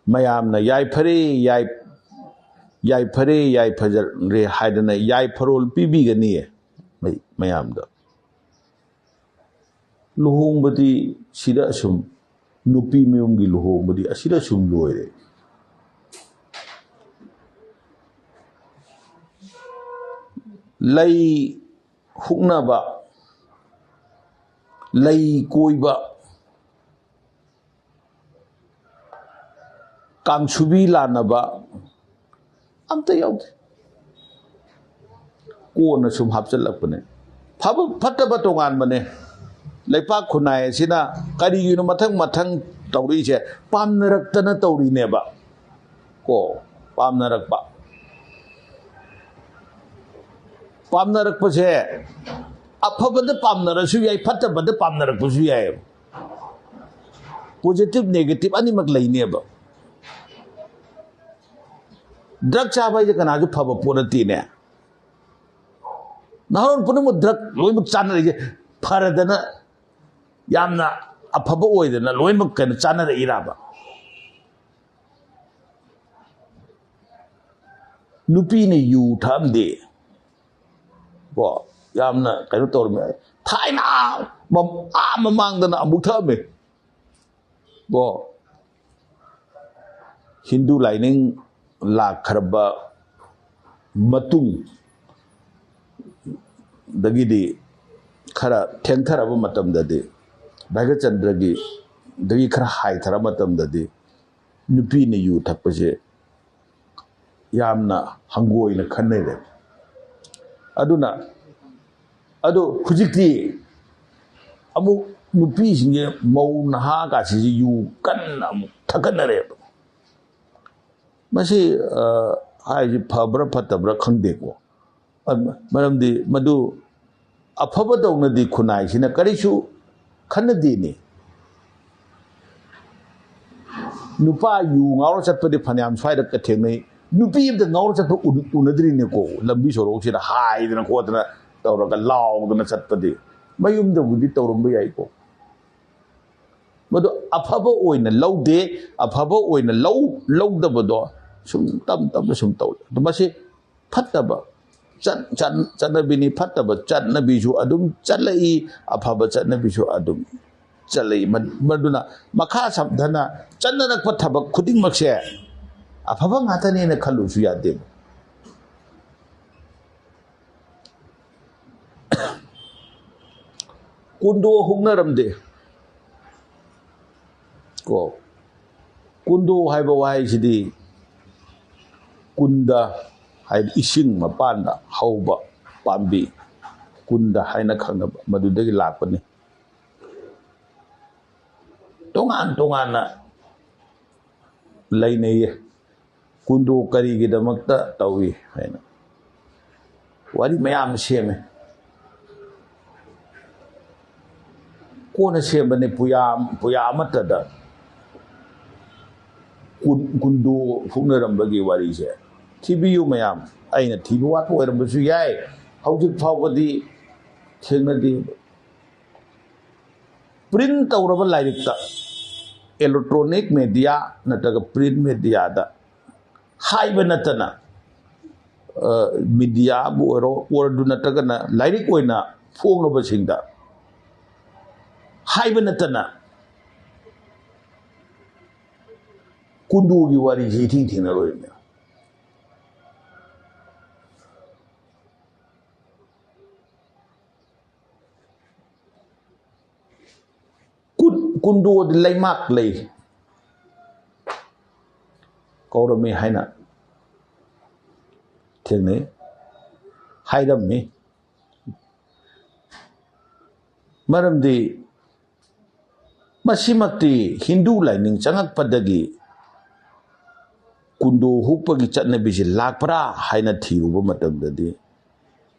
ꯃꯌꯥꯝꯅ "ꯌꯥꯏꯐꯔꯦ, ꯌꯥꯏ-, ꯌꯥꯏꯐꯔꯦ, ꯌꯥꯏꯐꯖꯔꯦ" ꯍꯥꯏꯗꯅ ꯌꯥꯏꯐꯔꯣꯜ ꯄꯤꯕꯤꯒꯅꯤꯌꯦ ꯃꯩ-, ꯃꯌꯥꯝꯗ꯫ ꯂꯨꯍꯣꯡꯕꯗꯤ ꯁꯤꯗ ꯑꯁꯨꯝ, ꯅꯨꯄꯤ ꯃꯌꯨꯝꯒꯤ ꯂꯨꯍꯣꯡꯕꯗꯤ ꯑꯁꯤꯗ ꯁꯨꯝ ꯂꯣꯏꯔꯦ꯫ ꯂꯩ ꯍꯨꯛꯅꯕ, ꯂꯩ ꯀꯣꯏꯕ, ꯀꯥꯡꯁꯨꯕꯤ ꯂꯥꯟꯅꯕ ꯑꯝꯇ ꯌꯥꯎꯗꯦ꯫ ꯀꯣꯟꯅ ꯁꯨꯝ ꯍꯥꯞꯆꯤꯜꯂꯛꯄꯅꯦ꯫ ꯐꯕ ꯐꯠꯇꯕ ꯇꯣꯉꯥꯟꯕꯅꯦ꯫ ꯂꯩꯄꯥꯛ ꯈꯨꯟꯅꯥꯏ ꯑꯁꯤꯅ ꯀꯔꯤꯒꯤꯅꯣ ꯃꯊꯪ ꯃꯊꯪ ꯇꯧꯔꯛꯏꯁꯦ? ꯄꯥꯝꯅꯔꯛꯇꯅ ꯇꯧꯔꯤꯅꯦꯕ꯫ ꯀꯣ, ꯄꯥꯝꯅꯔꯛꯄ꯫ ꯄꯥꯝꯅꯔꯛꯄꯁꯦ ꯑꯐꯕꯗ ꯄꯥꯝꯅꯔꯁꯨ ꯌꯥꯏ, ꯐꯠꯇꯕꯗ ꯄꯥꯝꯅꯔꯛꯄꯁꯨ ꯌꯥꯏꯌꯦꯕ꯫ ꯄꯣꯖꯤꯇꯤꯚ ꯅꯦꯒꯦꯇꯤꯚ ꯑꯅꯤꯃꯛ ꯂꯩꯅꯦꯕ꯫ ꯗ꯭ꯔꯒ ꯆꯥꯕ ꯍꯥꯏꯁꯦ ꯀꯅꯥꯁꯨ ꯐꯕ ꯄꯣꯠ ꯅꯠꯇꯦꯅꯦ꯫ ꯅꯍꯥꯔꯣꯜ ꯄꯨꯝꯅꯃꯛ ꯗ꯭ꯔꯒ ꯂꯣꯏꯅꯃꯛ ꯆꯥꯅꯔꯤꯁꯦ ꯐꯔꯗꯅ, ꯌꯥꯝꯅ ꯑꯐꯕ ꯑꯣꯏꯗꯅ ꯂꯣꯏꯅꯃꯛ ꯀꯩꯅꯣ ꯆꯥꯅꯔꯛꯏꯔꯕ? ꯅꯨꯄꯤꯅ ꯌꯨ ꯊꯛꯑꯝꯗꯦ꯫ ꯀꯣ, ꯌꯥꯝꯅ ꯀꯩꯅꯣ ꯇꯧꯔꯝꯃꯦ꯫ ꯊꯥꯏꯅ ꯃꯝ-, ꯑꯥ ꯃꯃꯥꯡꯗꯅ ꯑꯃꯨꯛ ꯊꯛꯑꯝꯃꯦ꯫ ꯀꯣ, ꯍꯤꯟꯗꯨ ꯂꯥꯏꯅꯤꯡ ꯂꯥꯛꯈ꯭ꯔꯕ ꯃꯇꯨꯡꯗꯒꯤꯗꯤ, ꯈꯔ ꯊꯦꯡꯊꯔꯕ ꯃꯇꯝꯗꯗꯤ, ꯚꯥꯒ꯭ꯌꯆꯟꯗ꯭ꯔꯒꯤ ꯗꯒꯤ ꯈꯔ ꯍꯥꯏꯊꯔ ꯃꯇꯝꯗꯗꯤ, ꯅꯨꯄꯤꯅ ꯌꯨ ꯊꯛꯄꯁꯦ ꯌꯥꯝꯅ ꯍꯪꯒꯣꯏꯅ ꯈꯟꯅꯔꯦ꯫ ꯑꯗꯨꯅ, ꯑꯗꯣ ꯍꯧꯖꯤꯛꯇꯤ ꯑꯃꯨꯛ ꯅꯨꯄꯤꯁꯤꯡꯁꯦ, ꯃꯧ ꯅꯍꯥ ꯀꯥꯁꯤꯁꯦ ꯌꯨ ꯀꯟꯅ ꯑꯃꯨꯛ ꯊꯛꯀꯠꯅꯔꯦꯕ꯫ ꯃꯁꯤ, ꯑ, ꯍꯥꯏꯁꯤ ꯐꯕ꯭ꯔꯥ ꯐꯠꯇꯕ꯭ꯔꯥ ꯈꯪꯗꯦꯀꯣ꯫ ꯑ, ꯃꯔꯝꯗꯤ ꯃꯗꯨ ꯑꯐꯕꯗꯧꯅꯗꯤ ꯈꯨꯟꯅꯥꯏꯁꯤꯅ ꯀꯔꯤꯁꯨ ꯈꯟꯅꯗꯦꯅꯦ꯫ ꯅꯨꯄꯥ ꯌꯨ ꯉꯥꯎꯔ ꯆꯠꯄꯗꯤ ꯐꯅꯌꯥꯝ ꯁ꯭ꯋꯥꯏꯗ ꯊꯦꯡꯅꯩ꯫ ꯅꯨꯄꯤ ꯑꯝꯇ ꯉꯥꯎꯔ ꯆꯠꯄ ꯎ-, ꯎꯅꯗ꯭ꯔꯤꯅꯦꯀꯣ꯫ ꯂꯝꯕꯤ ꯁꯣꯔꯣꯛꯁꯤꯗ ꯍꯥꯏꯗꯅ ꯈꯣꯠꯇꯅ ꯇꯧꯔꯒ ꯂꯥꯎꯗꯅ ꯆꯠꯄꯗꯤ ꯃꯌꯨꯝꯗꯕꯨꯗꯤ ꯇꯧꯔꯝꯕ ꯌꯥꯏꯀꯣ꯫ ꯃꯗꯨ ꯑꯐꯕ ꯑꯣꯏꯅ ꯂꯧꯗꯦ꯫ ꯑꯐꯕ ꯑꯣꯏꯅ ꯂꯧ-, ꯂꯧꯗꯕꯗꯣ ꯁꯨꯝ ꯇꯞ ꯇꯞꯅ ꯁꯨꯝ ꯇꯧꯔꯦ꯫ ꯑꯗꯨ ꯃꯁꯤ ꯐꯠꯇꯕ ꯆꯠ-, ꯆꯠ-, ꯆꯠꯅꯕꯤꯅꯤ꯫ ꯐꯠꯇꯕ ꯆꯠꯅꯕꯤꯁꯨ ꯑꯗꯨꯝ ꯆꯠꯂꯛꯏ, ꯑꯐꯕ ꯆꯠꯅꯕꯤꯁꯨ ꯑꯗꯨꯝ ꯆꯠꯂꯛꯏ꯫ ꯃ-, ꯃꯗꯨꯅ ꯃꯈꯥ ꯁꯝꯊꯅ ꯆꯠꯅꯔꯛꯄ ꯊꯕꯛ ꯈꯨꯗꯤꯡꯃꯛꯁꯦ ꯑꯐꯕ ꯉꯥꯛꯇꯅꯦꯅ ꯈꯜꯂꯨꯁꯨ ꯌꯥꯗꯦ꯫ ꯀꯨꯟꯗꯣ ꯍꯨꯛꯅꯔꯝꯗꯦ꯫ ꯀꯣ, ꯀꯨꯟꯗꯣ ꯍꯥꯏꯕ ꯋꯥꯍꯩꯁꯤꯗꯤ ꯀꯨꯟꯗ ꯍꯥꯏꯗꯤ ꯏꯁꯤꯡ ꯃꯄꯥꯟꯗ ꯍꯧꯕ ꯄꯥꯝꯕꯤ, ꯀꯨꯟꯗ ꯍꯥꯏꯅ ꯈꯪꯅꯕ, ꯃꯗꯨꯗꯒꯤ ꯂꯥꯛꯄꯅꯤ꯫ ꯇꯣꯉꯥꯟ ꯇꯣꯉꯥꯟꯅ ꯂꯩꯅꯩꯌꯦ꯫ ꯀꯨꯟꯗꯣ ꯀꯔꯤꯒꯤꯗꯃꯛꯇ ꯇꯧꯏ ꯍꯥꯏꯅ ꯋꯥꯔꯤ ꯃꯌꯥꯝ ꯁꯦꯝꯃꯦ꯫ ꯀꯣꯟꯅ ꯁꯦꯝꯕꯅꯤ ꯄꯨꯌꯥ, ꯄꯨꯌꯥ ꯑꯃꯠꯇꯗ ꯀꯨꯟ-, ꯀꯨꯟꯗꯣ ꯍꯨꯛꯅꯔꯝꯕꯒꯤ ꯋꯥꯔꯤꯁꯦ꯫ ꯊꯤꯕꯤꯌꯨ ꯃꯌꯥꯝ, ꯑꯩꯅ ꯊꯤꯕ ꯋꯥꯠꯄ ꯑꯣꯏꯔꯝꯕꯁꯨ ꯌꯥꯏ꯫ ꯍꯧꯖꯤꯛ ꯐꯥꯎꯕꯗꯤ ꯊꯦꯡꯅꯗꯦ꯫ ꯄ꯭ꯔꯤꯟ ꯇꯧꯔꯕ ꯂꯥꯏꯔꯤꯛꯇ, ꯏꯂꯦꯛꯇ꯭ꯔꯣꯅꯤꯛ ꯃꯦꯗꯤꯌꯥ ꯅꯠꯇ꯭ꯔꯒ ꯄ꯭ꯔꯤꯟ ꯃꯦꯗꯤꯌꯥꯗ ꯍꯥꯏꯕ ꯅꯠꯇꯅ, ꯑ, ꯃꯦꯗꯤꯌꯥꯕꯨ ꯑꯣꯏꯔꯣ, ꯑꯣꯔꯗꯨ ꯅꯠꯇ꯭ꯔꯒꯅ ꯂꯥꯏꯔꯤꯛ ꯑꯣꯏꯅ ꯐꯣꯡꯂꯕꯁꯤꯡꯗ ꯍꯥꯏꯕ ꯅꯠꯇꯅ ꯀꯨꯟꯗꯣꯒꯤ ꯋꯥꯔꯤꯁꯤ ꯏꯊꯦꯡ ꯊꯦꯡꯅꯔꯣꯏꯅꯦ꯫ ꯀꯨꯟ-, ꯀꯨꯟꯗꯣꯗꯤ ꯂꯩꯃꯥꯛ ꯂꯩ ꯀꯧꯔꯝꯃꯤ ꯍꯥꯏꯅ ꯊꯦꯡꯅꯩ, ꯍꯥꯏꯔꯝꯃꯤ꯫ ꯃꯔꯝꯗꯤ ꯃꯁꯤꯃꯛꯇꯤ ꯍꯤꯟꯗꯨ ꯂꯥꯏꯅꯤꯡ ꯆꯪꯉꯛꯄꯗꯒꯤ ꯀꯨꯟꯗꯣ ꯍꯨꯛꯄꯒꯤ ꯆꯠꯅꯕꯤꯁꯤ ꯂꯥꯛꯄ꯭ꯔꯥ ꯍꯥꯏꯅ ꯊꯤꯔꯨꯕ ꯃꯇꯝꯗꯗꯤ,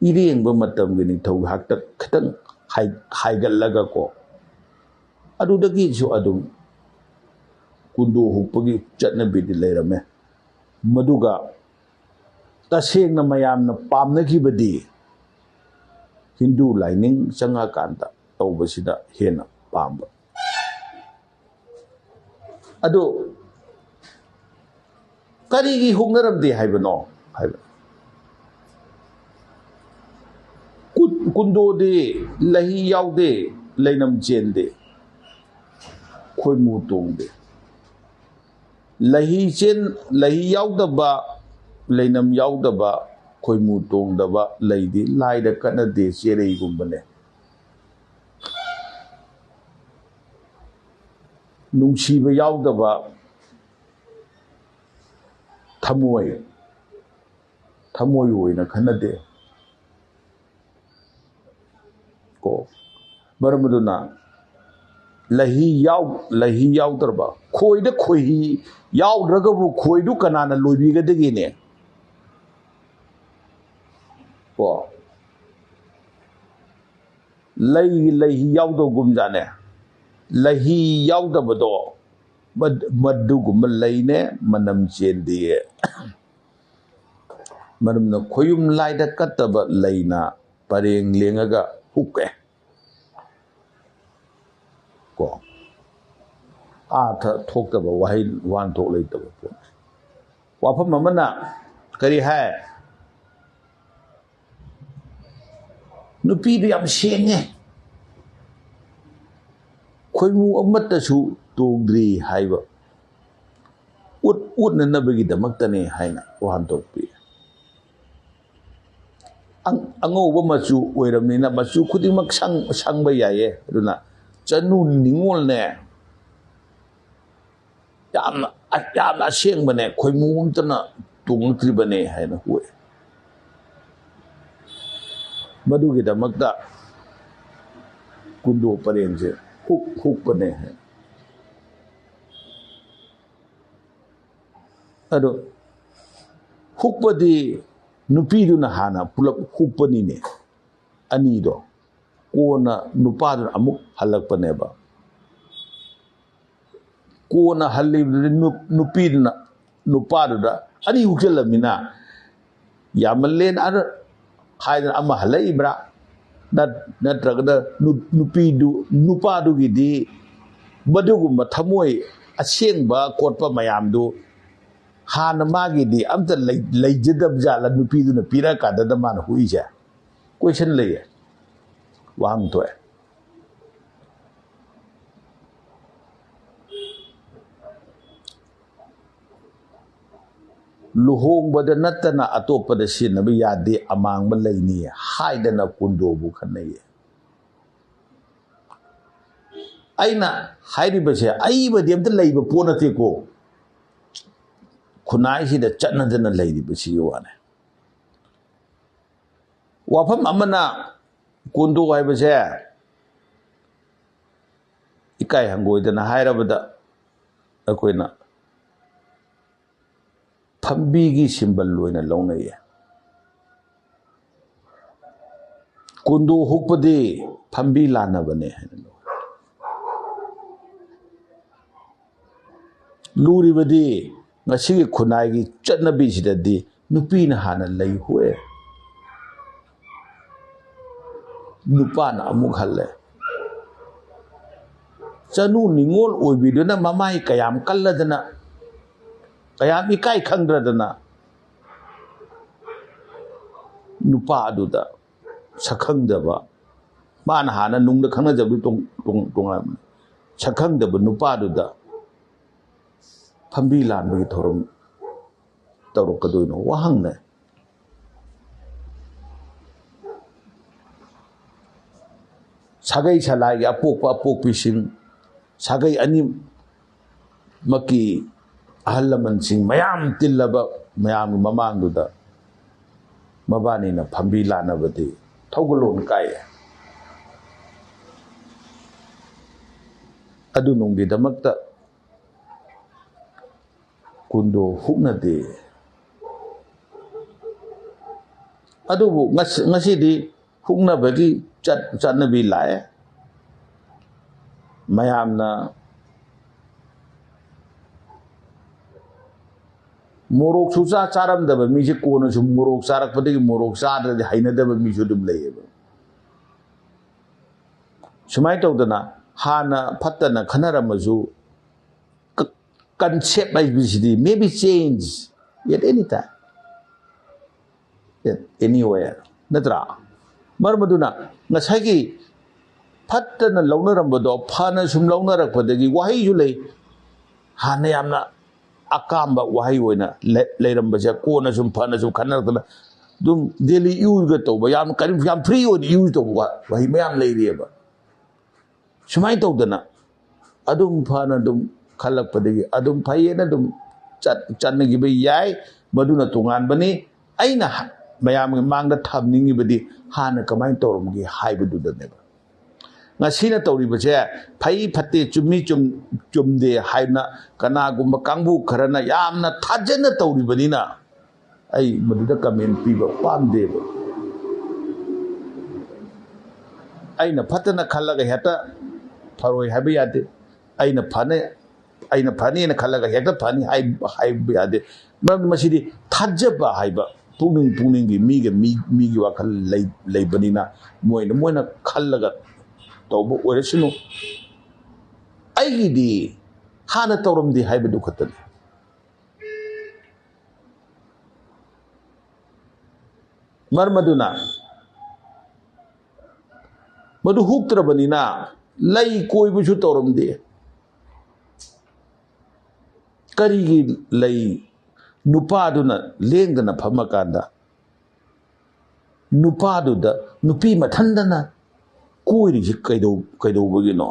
ꯏꯔꯦꯡꯕ ꯃꯇꯝꯒꯤ ꯅꯤꯡꯊꯧꯒꯤ ꯍꯥꯛꯇꯛ ꯈꯤꯇꯪ ꯍꯥꯏ-, ꯍꯥꯏꯒꯠꯂꯒꯀꯣ, ꯑꯗꯨꯗꯒꯤꯁꯨ ꯑꯗꯨꯝ ꯀꯨꯟꯗꯣ ꯍꯨꯛꯄꯒꯤ ꯆꯠꯅꯕꯤꯗꯤ ꯂꯩꯔꯝꯃꯦ꯫ ꯃꯗꯨꯒ ꯇꯁꯦꯡꯅ ꯃꯌꯥꯝꯅ ꯄꯥꯝꯅꯈꯤꯕꯗꯤ ꯍꯤꯟꯗꯨ ꯂꯥꯏꯅꯤꯡ ꯆꯪꯉꯀꯥꯟꯗ ꯇꯧꯕꯁꯤꯗ ꯍꯦꯟꯅ ꯄꯥꯝꯕ꯫ ꯑꯗꯨ ꯀꯔꯤꯒꯤ ꯍꯨꯛꯅꯔꯝꯗꯦ ꯍꯥꯏꯕꯅꯣ ꯍꯥꯏꯕ? ꯀꯨꯟ-, ꯀꯨꯟꯗꯣꯗꯤ ꯂꯩꯍꯤ ꯌꯥꯎꯗꯦ, ꯂꯩꯅꯝ ꯆꯦꯟꯗꯦ, ꯈꯣꯏꯃꯨ ꯇꯣꯡꯗꯦ꯫ ꯂꯩꯍꯤ ꯆꯦꯟ-, ꯂꯩꯍꯤ ꯌꯥꯎꯗꯕ, ꯂꯩꯅꯝ ꯌꯥꯎꯗꯕ, ꯈꯣꯏꯃꯨ ꯇꯣꯡꯗꯕ ꯂꯩꯗꯤ ꯂꯥꯏꯗ ꯀꯠꯅꯗꯦ, ꯆꯦꯔꯩꯒꯨꯝꯕꯅꯦ꯫ ꯅꯨꯡꯁꯤꯕ ꯌꯥꯎꯗꯕ ꯊꯃꯣꯏ, ꯊꯃꯣꯏ ꯑꯣꯏꯅ ꯈꯟꯅꯗꯦ꯫ ꯀꯣ꯫ ꯃꯔꯝ ꯑꯗꯨꯅ ꯂꯩꯍꯤ ꯌꯥꯎ-, ꯂꯩꯍꯤ ꯌꯥꯎꯗ꯭ꯔꯕ, ꯈꯣꯏꯗ ꯈꯣꯏꯍꯤ ꯌꯥꯎꯗ꯭ꯔꯒꯕꯨ ꯈꯣꯏꯗꯨ ꯀꯅꯥꯅ ꯂꯣꯏꯕꯤꯒꯗꯒꯦꯅꯦ? ꯀꯣ꯫ ꯂꯩꯒꯤ ꯂꯩꯍꯤ ꯌꯥꯎꯗꯕꯒꯨꯝꯖꯥꯠꯅꯦ꯫ ꯂꯩꯍꯤ ꯌꯥꯎꯗꯕꯗꯣ ꯃꯗ-, ꯃꯗꯨꯒꯨꯝꯕ ꯂꯩꯅꯦ, ꯃꯅꯝ ꯆꯦꯟꯗꯦ꯫ ꯃꯔꯝꯅ ꯈꯣꯌꯨꯝ ꯂꯥꯏꯗ ꯀꯠꯇꯕ ꯂꯩꯅ ꯄꯔꯦꯡ ꯂꯦꯡꯉꯒ ꯍꯨꯛꯑꯦ꯫ ꯀꯣ꯫ ꯑꯥꯔꯊ ꯊꯣꯛꯇꯕ ꯋꯥꯍꯩ, ꯋꯥꯍꯟꯊꯣꯛ ꯂꯩꯇꯕ ꯄꯣꯠꯅꯤ꯫ ꯋꯥꯐꯝ ꯑꯃꯅ ꯀꯔꯤ ꯍꯥꯏ? ꯅꯨꯄꯤꯗꯨ ꯌꯥꯝ ꯁꯦꯡꯉꯦ, ꯈꯣꯏꯃꯨ ꯑꯃꯠꯇꯁꯨ ꯇꯣꯡꯗ꯭ꯔꯤ ꯍꯥꯏꯕ ꯎꯠ-, ꯎꯠꯅꯅꯕꯒꯤꯗꯃꯛꯇꯅꯦ ꯍꯥꯏꯅ ꯋꯥꯍꯟꯊꯣꯛ ꯄꯤ꯫ ꯑꯪ-, ꯑꯉꯧꯕ ꯃꯆꯨ ꯑꯣꯏꯔꯕꯅꯤꯅ ꯃꯆꯨ ꯈꯨꯗꯤꯡꯃꯛ ꯁꯪ-, ꯁꯪꯕ ꯌꯥꯏꯌꯦ꯫ ꯑꯗꯨꯅ ꯆꯅꯨ ꯅꯤꯉꯣꯜꯅꯦ, ꯌꯥꯝꯅ, ꯌꯥꯝꯅ ꯑꯁꯦꯡꯕꯅꯦ, ꯈꯣꯏꯃꯨ ꯑꯝꯇꯅ ꯇꯣꯡꯉꯛꯇ꯭ꯔꯤꯕꯅꯦ ꯍꯥꯏꯅ ꯍꯣꯏ꯫ ꯃꯗꯨꯒꯤꯗꯃꯛꯇ ꯀꯨꯟꯗꯣ ꯄꯔꯦꯡꯁꯦ ꯍꯨꯛ-, ꯍꯨꯛꯄꯅꯦ ꯍꯥꯏ꯫ ꯑꯗꯣ ꯍꯨꯛꯄꯗꯤ ꯅꯨꯄꯤꯗꯨꯅ ꯍꯥꯟꯅ ꯄꯨꯂꯞ ꯍꯨꯛꯄꯅꯤꯅꯦ, ꯑꯅꯤꯗꯣ꯫ ꯀꯣꯟꯅ ꯅꯨꯄꯥꯗꯨꯅ ꯑꯃꯨꯛ ꯍꯜꯂꯛꯄꯅꯦꯕ꯫ ꯀꯣꯟꯅ ꯍꯜꯂꯤꯕꯗꯨꯗꯤ ꯅꯨ-, ꯅꯨꯄꯤꯗꯨꯅ ꯅꯨꯄꯥꯗꯨꯗ ꯑꯅꯤ ꯍꯨꯛꯆꯜꯂꯝꯅꯤꯅ, ꯌꯥꯝꯃꯜꯂꯦꯅ ꯑꯗ ꯍꯥꯏꯗꯅ ꯑꯃ ꯍꯜꯂꯛꯏꯕ꯭ꯔꯥ? ꯅꯠ-, ꯅꯠꯇ꯭ꯔꯒꯅ ꯅꯨ-, ꯅꯨꯄꯤꯗꯨ, ꯅꯨꯄꯥꯗꯨꯒꯤꯗꯤ ꯃꯗꯨꯒꯨꯝꯕ ꯊꯃꯣꯏ ꯑꯁꯦꯡꯕ ꯈꯣꯠꯄ ꯃꯌꯥꯝꯗꯨ ꯍꯥꯟꯅ ꯃꯥꯒꯤꯗꯤ ꯑꯝꯇ ꯂꯩ-, ꯂꯩꯖꯗꯕ ꯖꯥꯠꯂ ꯅꯨꯄꯤꯗꯨꯅ ꯄꯤꯔꯛꯑꯀꯥꯟꯗꯗ ꯃꯥꯅ ꯍꯨꯛꯏꯁꯦ? ꯀꯣꯏꯁꯟ ꯂꯩꯌꯦ, ꯋꯥꯍꯪ ꯊꯣꯛꯑꯦ꯫ ꯂꯨꯍꯣꯡꯕꯗ ꯅꯠꯇꯅ ꯑꯇꯣꯞꯄꯗ ꯁꯤꯖꯤꯟꯅꯕ ꯌꯥꯗꯦ, ꯑꯃꯥꯡꯕ ꯂꯩꯅꯤ ꯍꯥꯏꯗꯅ ꯀꯨꯟꯗꯣꯕꯨ ꯈꯟꯅꯩꯌꯦ꯫ ꯑꯩꯅ ꯍꯥꯏꯔꯤꯕꯁꯦ ꯑꯏꯕꯗꯤ ꯑꯝꯇ ꯂꯩꯕ ꯄꯣꯠ ꯅꯠꯇꯦꯀꯣ, ꯈꯨꯟꯅꯥꯏꯁꯤꯗ ꯆꯠꯅꯗꯅ ꯂꯩꯔꯤꯕꯁꯤꯒꯤ ꯋꯥꯅꯤ꯫ ꯋꯥꯐꯝ ꯑꯃꯅ, ꯀꯨꯟꯗꯣ ꯍꯥꯏꯕꯁꯦ ꯏꯀꯥꯏ ꯍꯪꯒꯣꯏꯗꯅ ꯍꯥꯏꯔꯕꯗ ꯑꯩꯈꯣꯏꯅ ꯐꯝꯕꯤꯒꯤ ꯁꯤꯝꯕꯜ ꯑꯣꯏꯅ ꯂꯧꯅꯩꯌꯦ꯫ ꯀꯨꯟꯗꯣ ꯍꯨꯛꯄꯗꯤ ꯐꯝꯕꯤ ꯂꯥꯟꯅꯕꯅꯦ ꯍꯥꯏꯅ ꯂꯧꯏ꯫ ꯂꯨꯔꯤꯕꯗꯤ ꯉꯁꯤꯒꯤ ꯈꯨꯟꯅꯥꯏꯒꯤ ꯆꯠꯅꯕꯤꯁꯤꯗꯗꯤ ꯅꯨꯄꯤꯅ ꯍꯥꯟꯅ ꯂꯩ ꯍꯨꯛꯑꯦ, ꯅꯨꯄꯥꯅ ꯑꯃꯨꯛ ꯍꯜꯂꯦ꯫ ꯆꯅꯨ ꯅꯤꯉꯣꯜ ꯑꯣꯏꯕꯤꯗꯨꯅ ꯃꯃꯥꯏ ꯀꯌꯥꯝ ꯀꯜꯂꯗꯅ, ꯀꯌꯥꯝ ꯏꯀꯥꯏ ꯈꯪꯗ꯭ꯔꯗꯅ ꯅꯨꯄꯥ ꯑꯗꯨꯗ ꯁꯛꯈꯪꯗꯕ, ꯃꯥꯅ ꯍꯥꯟꯅ ꯅꯨꯡꯗ ꯈꯪꯅꯖꯕꯗꯨ ꯇꯣꯡ-, ꯇꯣꯡ-, ꯇꯣꯉꯥꯟꯕꯅꯤ꯫ ꯁꯛꯈꯪꯗꯕ ꯅꯨꯄꯥꯗꯨꯗ ꯐꯝꯕꯤ ꯂꯥꯟꯕꯒꯤ ꯊꯧꯔꯝ ꯇꯧꯔꯛꯀꯗꯣꯏꯅꯣ? ꯋꯥꯍꯪꯅꯦ꯫ ꯁꯥꯒꯩ ꯁꯂꯥꯏꯒꯤ ꯑꯄꯣꯛꯄ ꯑꯄꯣꯛꯄꯤꯁꯤꯡ, ꯁꯥꯒꯩ ꯑꯅꯤꯃꯛꯀꯤ ꯑꯍꯜ ꯂꯃꯟꯁꯤꯡ ꯃꯌꯥꯝ ꯇꯤꯜꯂꯕ ꯃꯌꯥꯝꯒꯤ ꯃꯃꯥꯡꯗꯨꯗ ꯃꯕꯥꯅꯤꯅ ꯐꯝꯕꯤ ꯂꯥꯟꯅꯕꯗꯤ ꯊꯧꯒꯜꯂꯣꯟ ꯀꯥꯏ꯫ ꯑꯗꯨꯅꯨꯡꯒꯤꯗꯃꯛꯇ ꯀꯨꯟꯗꯣ ꯍꯨꯛꯅꯗꯦ꯫ ꯑꯗꯨꯕꯨ ꯉꯁ-, ꯉꯁꯤꯗꯤ ꯍꯨꯛꯅꯕꯒꯤ ꯆꯠ-, ꯆꯠꯅꯕꯤ ꯂꯥꯛꯑꯦ꯫ ꯃꯌꯥꯝꯅ ꯃꯣꯔꯣꯛꯁꯨ ꯆꯥ ꯆꯥꯔꯝꯗꯕ ꯃꯤꯁꯦ ꯀꯣꯟꯅ ꯁꯨꯝ ꯃꯣꯔꯣꯛ ꯆꯥꯔꯛꯄꯗꯒꯤ ꯃꯣꯔꯣꯛ ꯆꯥꯗ꯭ꯔꯗꯤ ꯍꯩꯅꯗꯕ ꯃꯤꯁꯨ ꯑꯗꯨꯝ ꯂꯩꯌꯦꯕ꯫ ꯁꯨꯃꯥꯏꯅ ꯇꯧꯗꯅ ꯍꯥꯟꯅ ꯐꯠꯇꯅ ꯈꯟꯅꯔꯝꯃꯁꯨ, ꯀ-, concept ꯍꯥꯏꯕꯁꯤꯗꯤ maybe change at any time, at anywhere, ꯅꯠꯇ꯭ꯔꯥ? ꯃꯔꯝ ꯑꯗꯨꯅ ꯉꯁꯥꯏꯒꯤ ꯐꯠꯇꯅ ꯂꯧꯅꯔꯝꯕꯗꯣ ꯐꯅ ꯁꯨꯝ ꯂꯧꯅꯔꯛꯄꯗꯒꯤ ꯋꯥꯍꯩꯁꯨ ꯂꯩ, ꯍꯥꯟꯅ ꯌꯥꯝꯅ ꯑꯀꯥꯝꯕ ꯋꯥꯍꯩ ꯑꯣꯏꯅ ꯂꯩ-, ꯂꯩꯔꯝꯕꯁꯦ ꯀꯣꯟꯅ ꯁꯨꯝ ꯐꯅ ꯁꯨꯝ ꯈꯟꯅꯔꯛꯇꯅ ꯑꯗꯨꯝ daily useꯒ ꯇꯧꯕ, ꯌꯥꯝ ꯀꯔꯤ, ꯌꯥꯝ free ꯑꯣꯏꯅ use ꯇꯧꯕ ꯋꯥ-, ꯋꯥꯍꯩ ꯃꯌꯥꯝ ꯂꯩꯔꯤꯑꯕ꯫ ꯁꯨꯃꯥꯏꯅ ꯇꯧꯗꯅ ꯑꯗꯨꯝ ꯐꯅ ꯑꯗꯨꯝ ꯈꯜꯂꯛꯄꯗꯒꯤ ꯑꯗꯨꯝ ꯐꯩꯌꯦꯅ ꯑꯗꯨꯝ ꯆꯠ-, ꯆꯠꯅꯈꯤꯕ ꯌꯥꯏ꯫ ꯃꯗꯨꯅ ꯇꯣꯉꯥꯟꯕꯅꯤ꯫ ꯑꯩꯅ ꯍ-, ꯃꯌꯥꯝꯒꯤ ꯃꯥꯡꯗ ꯊꯝꯅꯤꯡꯉꯤꯕꯗꯤ ꯍꯥꯟꯅ ꯀꯃꯥꯏꯅ ꯇꯧꯔꯝꯒꯦ ꯍꯥꯏꯕꯗꯨꯗꯅꯦꯕ꯫ ꯉꯁꯤꯅ ꯇꯧꯔꯤꯕꯁꯦ ꯐꯩ ꯐꯠꯇꯦ, ꯆꯨꯝꯃꯤ ꯆꯨꯝ-, ꯆꯨꯝꯗꯦ ꯍꯥꯏꯅ ꯀꯅꯥꯒꯨꯝꯕ ꯀꯥꯡꯕꯨ ꯈꯔꯅ ꯌꯥꯝꯅ ꯊꯥꯖꯅ ꯇꯧꯔꯤꯕꯅꯤꯅ ꯑꯩ ꯃꯗꯨꯗ comment ꯄꯤꯕ ꯄꯥꯝꯗꯦꯕ꯫ ꯑꯩꯅ ꯐꯠꯇꯅ ꯈꯜꯂꯒ ꯍꯦꯛꯇ ꯐꯔꯣꯏ ꯍꯥꯏꯕ ꯌꯥꯗꯦ꯫ ꯑꯩꯅ ꯐꯅ-, ꯑꯩꯅ ꯐꯅꯤꯅ ꯈꯜꯂꯒ ꯍꯦꯛꯇ ꯐꯅꯤ ꯍꯥꯏ-, ꯍꯥꯏꯕ ꯌꯥꯗꯦ꯫ ꯃꯔꯝꯗꯤ ꯃꯁꯤꯗꯤ ꯊꯥꯖꯕ ꯍꯥꯏꯕ ꯄꯨꯛꯅꯤꯡ, ꯄꯨꯛꯅꯤꯡꯒꯤ ꯃꯤꯒ ꯃꯤ, ꯃꯤꯒꯤ ꯋꯥꯈꯜ ꯂꯩ-, ꯂꯩꯕꯅꯤꯅ ꯃꯣꯏꯅ, ꯃꯣꯏꯅ ꯈꯜꯂꯒ ꯇꯧꯕ ꯑꯣꯏꯔꯁꯅꯨ꯫ ꯑꯩꯒꯤꯗꯤ ꯍꯥꯟꯅ ꯇꯧꯔꯝꯗꯦ ꯍꯥꯏꯕꯗꯨ ꯈꯛꯇꯅꯤ꯫ ꯃꯔꯝ ꯑꯗꯨꯅ ꯃꯗꯨ ꯍꯨꯛꯇ꯭ꯔꯕꯅꯤꯅ ꯂꯩ ꯀꯣꯏꯕꯁꯨ ꯇꯧꯔꯝꯗꯦ꯫ ꯀꯔꯤꯒꯤ ꯂꯩ? ꯅꯨꯄꯥꯗꯨꯅ ꯂꯦꯡꯗꯅ ꯐꯝꯃꯀꯥꯟꯗ ꯅꯨꯄꯥꯗꯨꯗ ꯅꯨꯄꯤ ꯃꯊꯟꯗꯅ ꯀꯣꯏꯔꯤꯁꯤ ꯀꯩꯗꯧ-, ꯀꯩꯗꯧꯕꯒꯤꯅꯣ?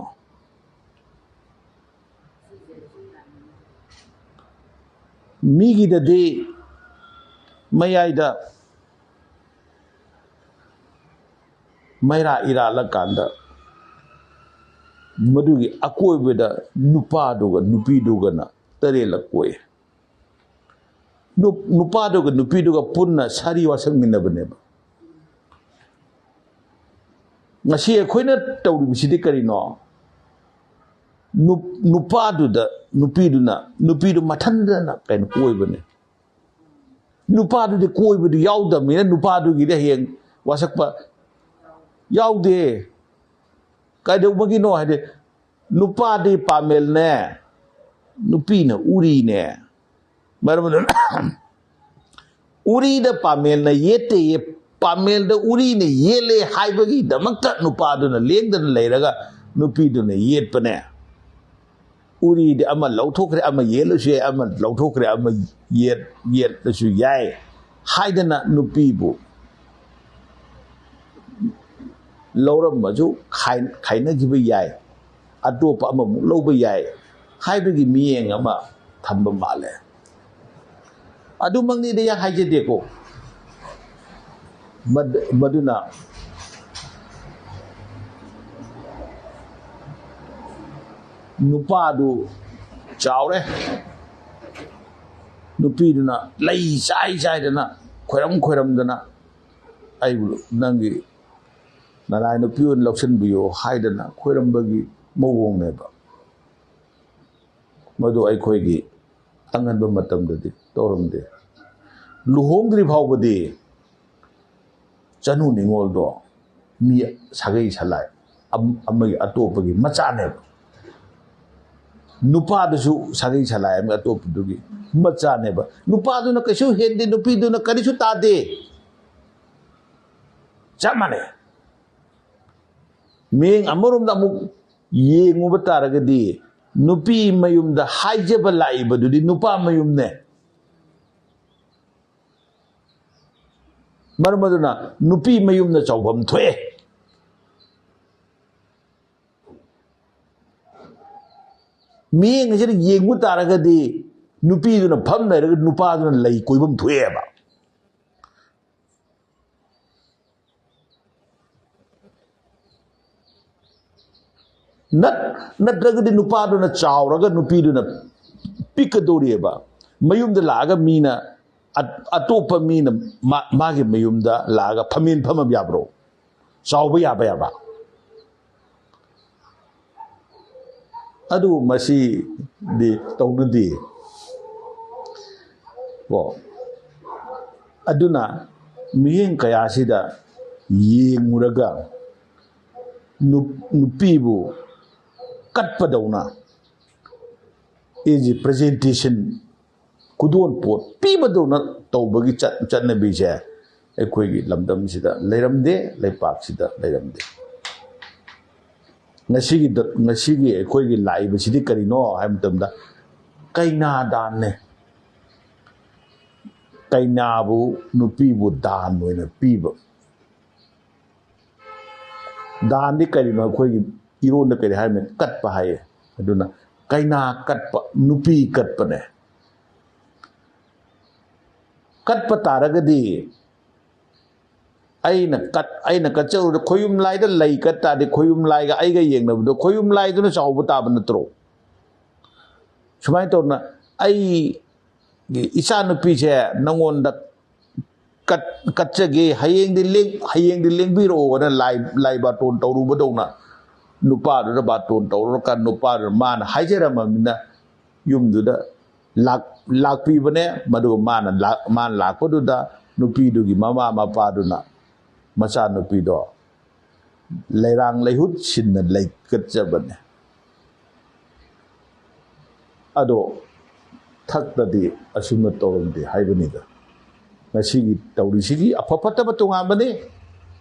ꯃꯤꯒꯤꯗꯗꯤ ꯃꯌꯥꯏꯗ ꯃꯩꯔꯥ ꯏꯔꯥꯠꯂꯀꯥꯟꯗ ꯃꯗꯨꯒꯤ ꯑꯀꯣꯏꯕꯗ ꯅꯨꯄꯥꯗꯨꯒ ꯅꯨꯄꯤꯗꯨꯒꯅ ꯇꯔꯦꯠꯂꯛ ꯀꯣꯏ꯫ ꯅꯨ-, ꯅꯨꯄꯥꯗꯨꯒ ꯅꯨꯄꯤꯗꯨꯒ ꯄꯨꯟꯅ ꯁꯥꯔꯤ ꯋꯥꯁꯛꯃꯤꯟꯅꯕꯅꯦꯕ꯫ ꯉꯁꯤ ꯑꯩꯈꯣꯏꯅ ꯇꯧꯔꯤꯕꯁꯤꯗꯤ ꯀꯔꯤꯅꯣ? ꯅꯨ-, ꯅꯨꯄꯥꯗꯨꯗ ꯅꯨꯄꯤꯗꯨꯅ, ꯅꯨꯄꯤꯗꯨ ꯃꯊꯟꯗꯅ ꯀꯩꯅꯣ ꯀꯣꯏꯕꯅꯦ꯫ ꯅꯨꯄꯥꯗꯨꯗꯤ ꯀꯣꯏꯕꯗꯨ ꯌꯥꯎꯗꯕꯅꯤꯅ ꯅꯨꯄꯥꯗꯨꯒꯤꯗꯤ ꯍꯌꯦꯡ ꯋꯥꯁꯛꯄ ꯌꯥꯎꯗꯦ꯫ ꯀꯩꯗꯧꯕꯒꯤꯅꯣ ꯍꯥꯏꯗꯤ, ꯅꯨꯄꯥꯗꯤ ꯄꯥꯃꯦꯜꯅꯦ, ꯅꯨꯄꯤꯅ ꯎꯔꯤꯅꯦ꯫ ꯃꯔꯝ ꯑꯗꯨꯅ ꯎꯔꯤꯗ ꯄꯥꯃꯦꯜꯅ ꯌꯦꯠꯇꯦꯌꯦ, ꯄꯥꯃꯦꯜꯗ ꯎꯔꯤꯅ ꯌꯦꯠꯂꯦ ꯍꯥꯏꯕꯒꯤꯗꯃꯛꯇ ꯅꯨꯄꯥꯗꯨꯅ ꯂꯦꯡꯗꯅ ꯂꯩꯔꯒ ꯅꯨꯄꯤꯗꯨꯅ ꯌꯦꯠꯄꯅꯦ꯫ ꯎꯔꯤꯗꯤ ꯑꯃ ꯂꯧꯊꯣꯛꯈ꯭ꯔꯦ, ꯑꯃ ꯌꯦꯠꯂꯁꯨ ꯌꯥꯏ, ꯑꯃ ꯂꯧꯊꯣꯛꯈ꯭ꯔꯦ, ꯑꯃ ꯌꯦꯠ-, ꯌꯦꯠꯂꯁꯨ ꯌꯥꯏ ꯍꯥꯏꯗꯅ ꯅꯨꯄꯤꯕꯨ ꯂꯧꯔꯝꯕꯁꯨ ꯈꯥꯏ-, ꯈꯥꯏꯅꯈꯤꯕ ꯌꯥꯏ, ꯑꯇꯣꯞꯄ ꯑꯃꯃꯨꯛ ꯂꯧꯕ ꯌꯥꯏ ꯍꯥꯏꯕꯒꯤ ꯃꯤꯠꯌꯦꯡ ꯑꯃ ꯊꯝꯕ ꯃꯥꯜꯂꯦ꯫ ꯑꯗꯨꯃꯛꯅꯤꯗꯤ ꯑꯩ ꯍꯥꯏꯖꯗꯦꯀꯣ꯫ ꯃꯗ-, ꯃꯗꯨꯅ ꯅꯨꯄꯥꯗꯨ ꯆꯥꯎꯔꯦ, ꯅꯨꯄꯤꯗꯨꯅ ꯂꯩ ꯆꯥꯏ ꯆꯥꯏꯗꯅ, ꯈꯣꯏꯔꯝ ꯈꯣꯏꯔꯝꯗꯅ, "ꯑꯩꯕꯨ ꯅꯪꯒꯤ ꯅꯅꯥꯏ ꯅꯨꯄꯤ ꯑꯣꯏꯅ ꯂꯧꯁꯤꯟꯕꯤꯌꯨ" ꯍꯥꯏꯗꯅ ꯈꯣꯏꯔꯝꯕꯒꯤ ꯃꯑꯣꯡꯅꯦꯕ꯫ ꯃꯗꯨ ꯑꯩꯈꯣꯏꯒꯤ ꯑꯉꯟꯕ ꯃꯇꯝꯗꯗꯤ ꯇꯧꯔꯝꯗꯦ꯫ ꯂꯨꯍꯣꯡꯗ꯭ꯔꯤ ꯐꯥꯎꯕꯗꯤ ꯆꯅꯨ ꯅꯤꯉꯣꯜꯗꯣ ꯃꯤ ꯁꯥꯒꯩ ꯁꯂꯥꯏ ꯑꯝ-, ꯑꯃꯒꯤ ꯑꯇꯣꯞꯄꯒꯤ ꯃꯆꯥꯅꯦꯕ꯫ ꯅꯨꯄꯥꯗꯨꯁꯨ ꯁꯥꯒꯩ ꯁꯂꯥꯏ ꯑꯃꯒꯤ ꯑꯇꯣꯞꯄꯗꯨꯒꯤ ꯃꯆꯥꯅꯦꯕ꯫ ꯅꯨꯄꯥꯗꯨꯅ ꯀꯩꯁꯨ ꯍꯦꯟꯗꯦ, ꯅꯨꯄꯤꯗꯨꯅ ꯀꯔꯤꯁꯨ ꯇꯥꯗꯦ꯫ ꯆꯞ ꯃꯥꯟꯅꯩ꯫ ꯃꯤꯠꯌꯦꯡ ꯑꯃꯔꯣꯝꯗ ꯑꯃꯨꯛ ꯌꯦꯡꯉꯨꯕ ꯇꯥꯔꯒꯗꯤ, ꯅꯨꯄꯤ ꯃꯌꯨꯝꯗ ꯍꯥꯏꯖꯕ ꯂꯥꯛꯏꯕꯗꯨꯗꯤ ꯅꯨꯄꯥ ꯃꯌꯨꯝꯅꯦ꯫ ꯃꯔꯝ ꯑꯗꯨꯅ ꯅꯨꯄꯤ ꯃꯌꯨꯝꯅ ꯆꯥꯎꯐꯝ ꯊꯣꯛꯑꯦ꯫ ꯃꯤꯠꯌꯦꯡ ꯑꯁꯤꯗ ꯌꯦꯡꯉꯨ ꯇꯥꯔꯒꯗꯤ, ꯅꯨꯄꯤꯗꯨꯅ ꯐꯝ ꯂꯩꯔꯒ ꯅꯨꯄꯥꯗꯨꯅ ꯂꯩ ꯀꯣꯏꯐꯝ ꯊꯣꯛꯑꯦꯕ꯫ ꯅꯠ-, ꯅꯠꯇ꯭ꯔꯒꯗꯤ ꯅꯨꯄꯥꯗꯨꯅ ꯆꯥꯎꯔꯒ ꯅꯨꯄꯤꯗꯨꯅ ꯄꯤꯛꯀꯗꯧꯔꯤꯑꯕ꯫ ꯃꯌꯨꯝꯗ ꯂꯥꯛꯑꯒ ꯃꯤꯅ, ꯑ-, ꯑꯇꯣꯞꯄ ꯃꯤꯅ ꯃꯥ-, ꯃꯥꯒꯤ ꯃꯌꯨꯝꯗ ꯂꯥꯛꯑꯒ ꯐꯝꯃꯦꯟ ꯐꯝꯃꯕ ꯌꯥꯕ꯭ꯔꯣ? ꯆꯥꯎꯕ ꯌꯥꯕ ꯌꯥꯕ꯫ ꯑꯗꯨ ꯃꯁꯤꯗꯤ ꯇꯧꯅꯗꯦ꯫ ꯀꯣ꯫ ꯑꯗꯨꯅ ꯃꯤꯠꯌꯦꯡ ꯀꯌꯥꯁꯤꯗ ꯌꯦꯡꯉꯨꯔꯒ ꯅꯨ-, ꯅꯨꯄꯤꯕꯨ ꯀꯠꯄꯗꯧꯅ, is presentation, ꯈꯨꯗꯣꯜ ꯄꯣꯠ ꯄꯤꯕꯗꯧꯅ ꯇꯧꯕꯒꯤ ꯆꯠ-, ꯆꯠꯅꯕꯤꯁꯦ ꯑꯩꯈꯣꯏꯒꯤ ꯂꯝꯗꯝꯁꯤꯗ ꯂꯩꯔꯝꯗꯦ, ꯂꯩꯄꯥꯛꯁꯤꯗ ꯂꯩꯔꯝꯗꯦ꯫ ꯉꯁꯤꯒꯤ ꯗ-, ꯉꯁꯤꯒꯤ ꯑꯩꯈꯣꯏꯒꯤ ꯂꯥꯛꯏꯕꯁꯤꯗꯤ ꯀꯔꯤꯅꯣ ꯍꯥꯏꯕ ꯃꯇꯝꯗ, ꯀꯩꯅꯥ ꯗꯥꯟꯅꯦ꯫ ꯀꯩꯅꯥꯕꯨ, ꯅꯨꯄꯤꯕꯨ ꯗꯥꯟ ꯑꯣꯏꯅ ꯄꯤꯕ꯫ ꯗꯥꯟꯗꯤ ꯀꯔꯤꯅꯣ? ꯑꯩꯈꯣꯏꯒꯤ ꯏꯔꯣꯟꯗ ꯀꯔꯤ ꯍꯥꯏꯕꯅꯣ? ꯀꯠꯄ ꯍꯥꯏꯌꯦ꯫ ꯑꯗꯨꯅ ꯀꯩꯅꯥ ꯀꯠꯄ, ꯅꯨꯄꯤ ꯀꯠꯄꯅꯦ꯫ ꯀꯠꯄ ꯇꯥꯔꯒꯗꯤ ꯑꯩꯅ ꯀꯠ-, ꯑꯩꯅ ꯀꯠꯆꯔꯨꯕꯗ ꯈꯣꯌꯨꯝ ꯂꯥꯏꯗ ꯂꯩ ꯀꯠ ꯇꯥꯔꯗꯤ, ꯈꯣꯌꯨꯝ ꯂꯥꯏꯒ ꯑꯩꯒ ꯌꯦꯡꯅꯕꯗꯣ ꯈꯣꯌꯨꯝ ꯂꯥꯏꯗꯨꯅ ꯆꯥꯎꯕ ꯇꯥꯕ ꯅꯠꯇ꯭ꯔꯣ? ꯁꯨꯃꯥꯏꯅ ꯇꯧꯗꯅ ꯑꯩꯒꯤ ꯏꯆꯥꯅꯨꯄꯤꯁꯦ ꯅꯪꯉꯣꯟꯗ ꯀꯠ-, ꯀꯠꯆꯒꯦ, ꯍꯌꯦꯡꯗꯤ ꯂꯦꯡ-, ꯍꯌꯦꯡꯗꯤ ꯂꯦꯡꯕꯤꯔꯛꯑꯣꯅ ꯂꯥꯏ, ꯂꯥꯏ ꯕꯥꯇꯣꯟ ꯇꯧꯔꯨꯕꯗꯧꯅ, ꯅꯨꯄꯥꯗꯨꯗ ꯕꯥꯇꯣꯟ ꯇꯧꯔꯨꯔꯀꯥꯟꯗ ꯅꯨꯄꯥꯗꯨꯅ ꯃꯥꯅ ꯍꯥꯏꯖꯔꯝꯃꯕꯅꯤꯅ ꯌꯨꯝꯗꯨꯗ ꯂꯥꯛ-, ꯂꯥꯛꯄꯤꯕꯅꯦ꯫ ꯃꯗꯨꯒ ꯃꯥꯅ ꯂꯥꯛ-, ꯃꯥꯅ ꯂꯥꯛꯄꯗꯨꯗ ꯅꯨꯄꯤꯗꯨꯒꯤ ꯃꯃꯥ ꯃꯄꯥꯗꯨꯅ ꯃꯆꯥꯅꯨꯄꯤꯗꯣ ꯂꯩꯔꯥꯡ ꯂꯩꯍꯨꯠ ꯁꯤꯟꯅ ꯂꯩꯀꯠꯆꯕꯅꯦ꯫ ꯑꯗꯣ ꯊꯛꯇꯗꯤ ꯑꯁꯨꯝꯅ ꯇꯧꯔꯝꯗꯦ ꯍꯥꯏꯕꯅꯤꯗ꯫ ꯉꯁꯤꯒꯤ ꯇꯧꯔꯤꯁꯤꯒꯤ ꯑꯐ ꯐꯠꯇꯕ ꯇꯣꯉꯥꯟꯕꯅꯤ꯫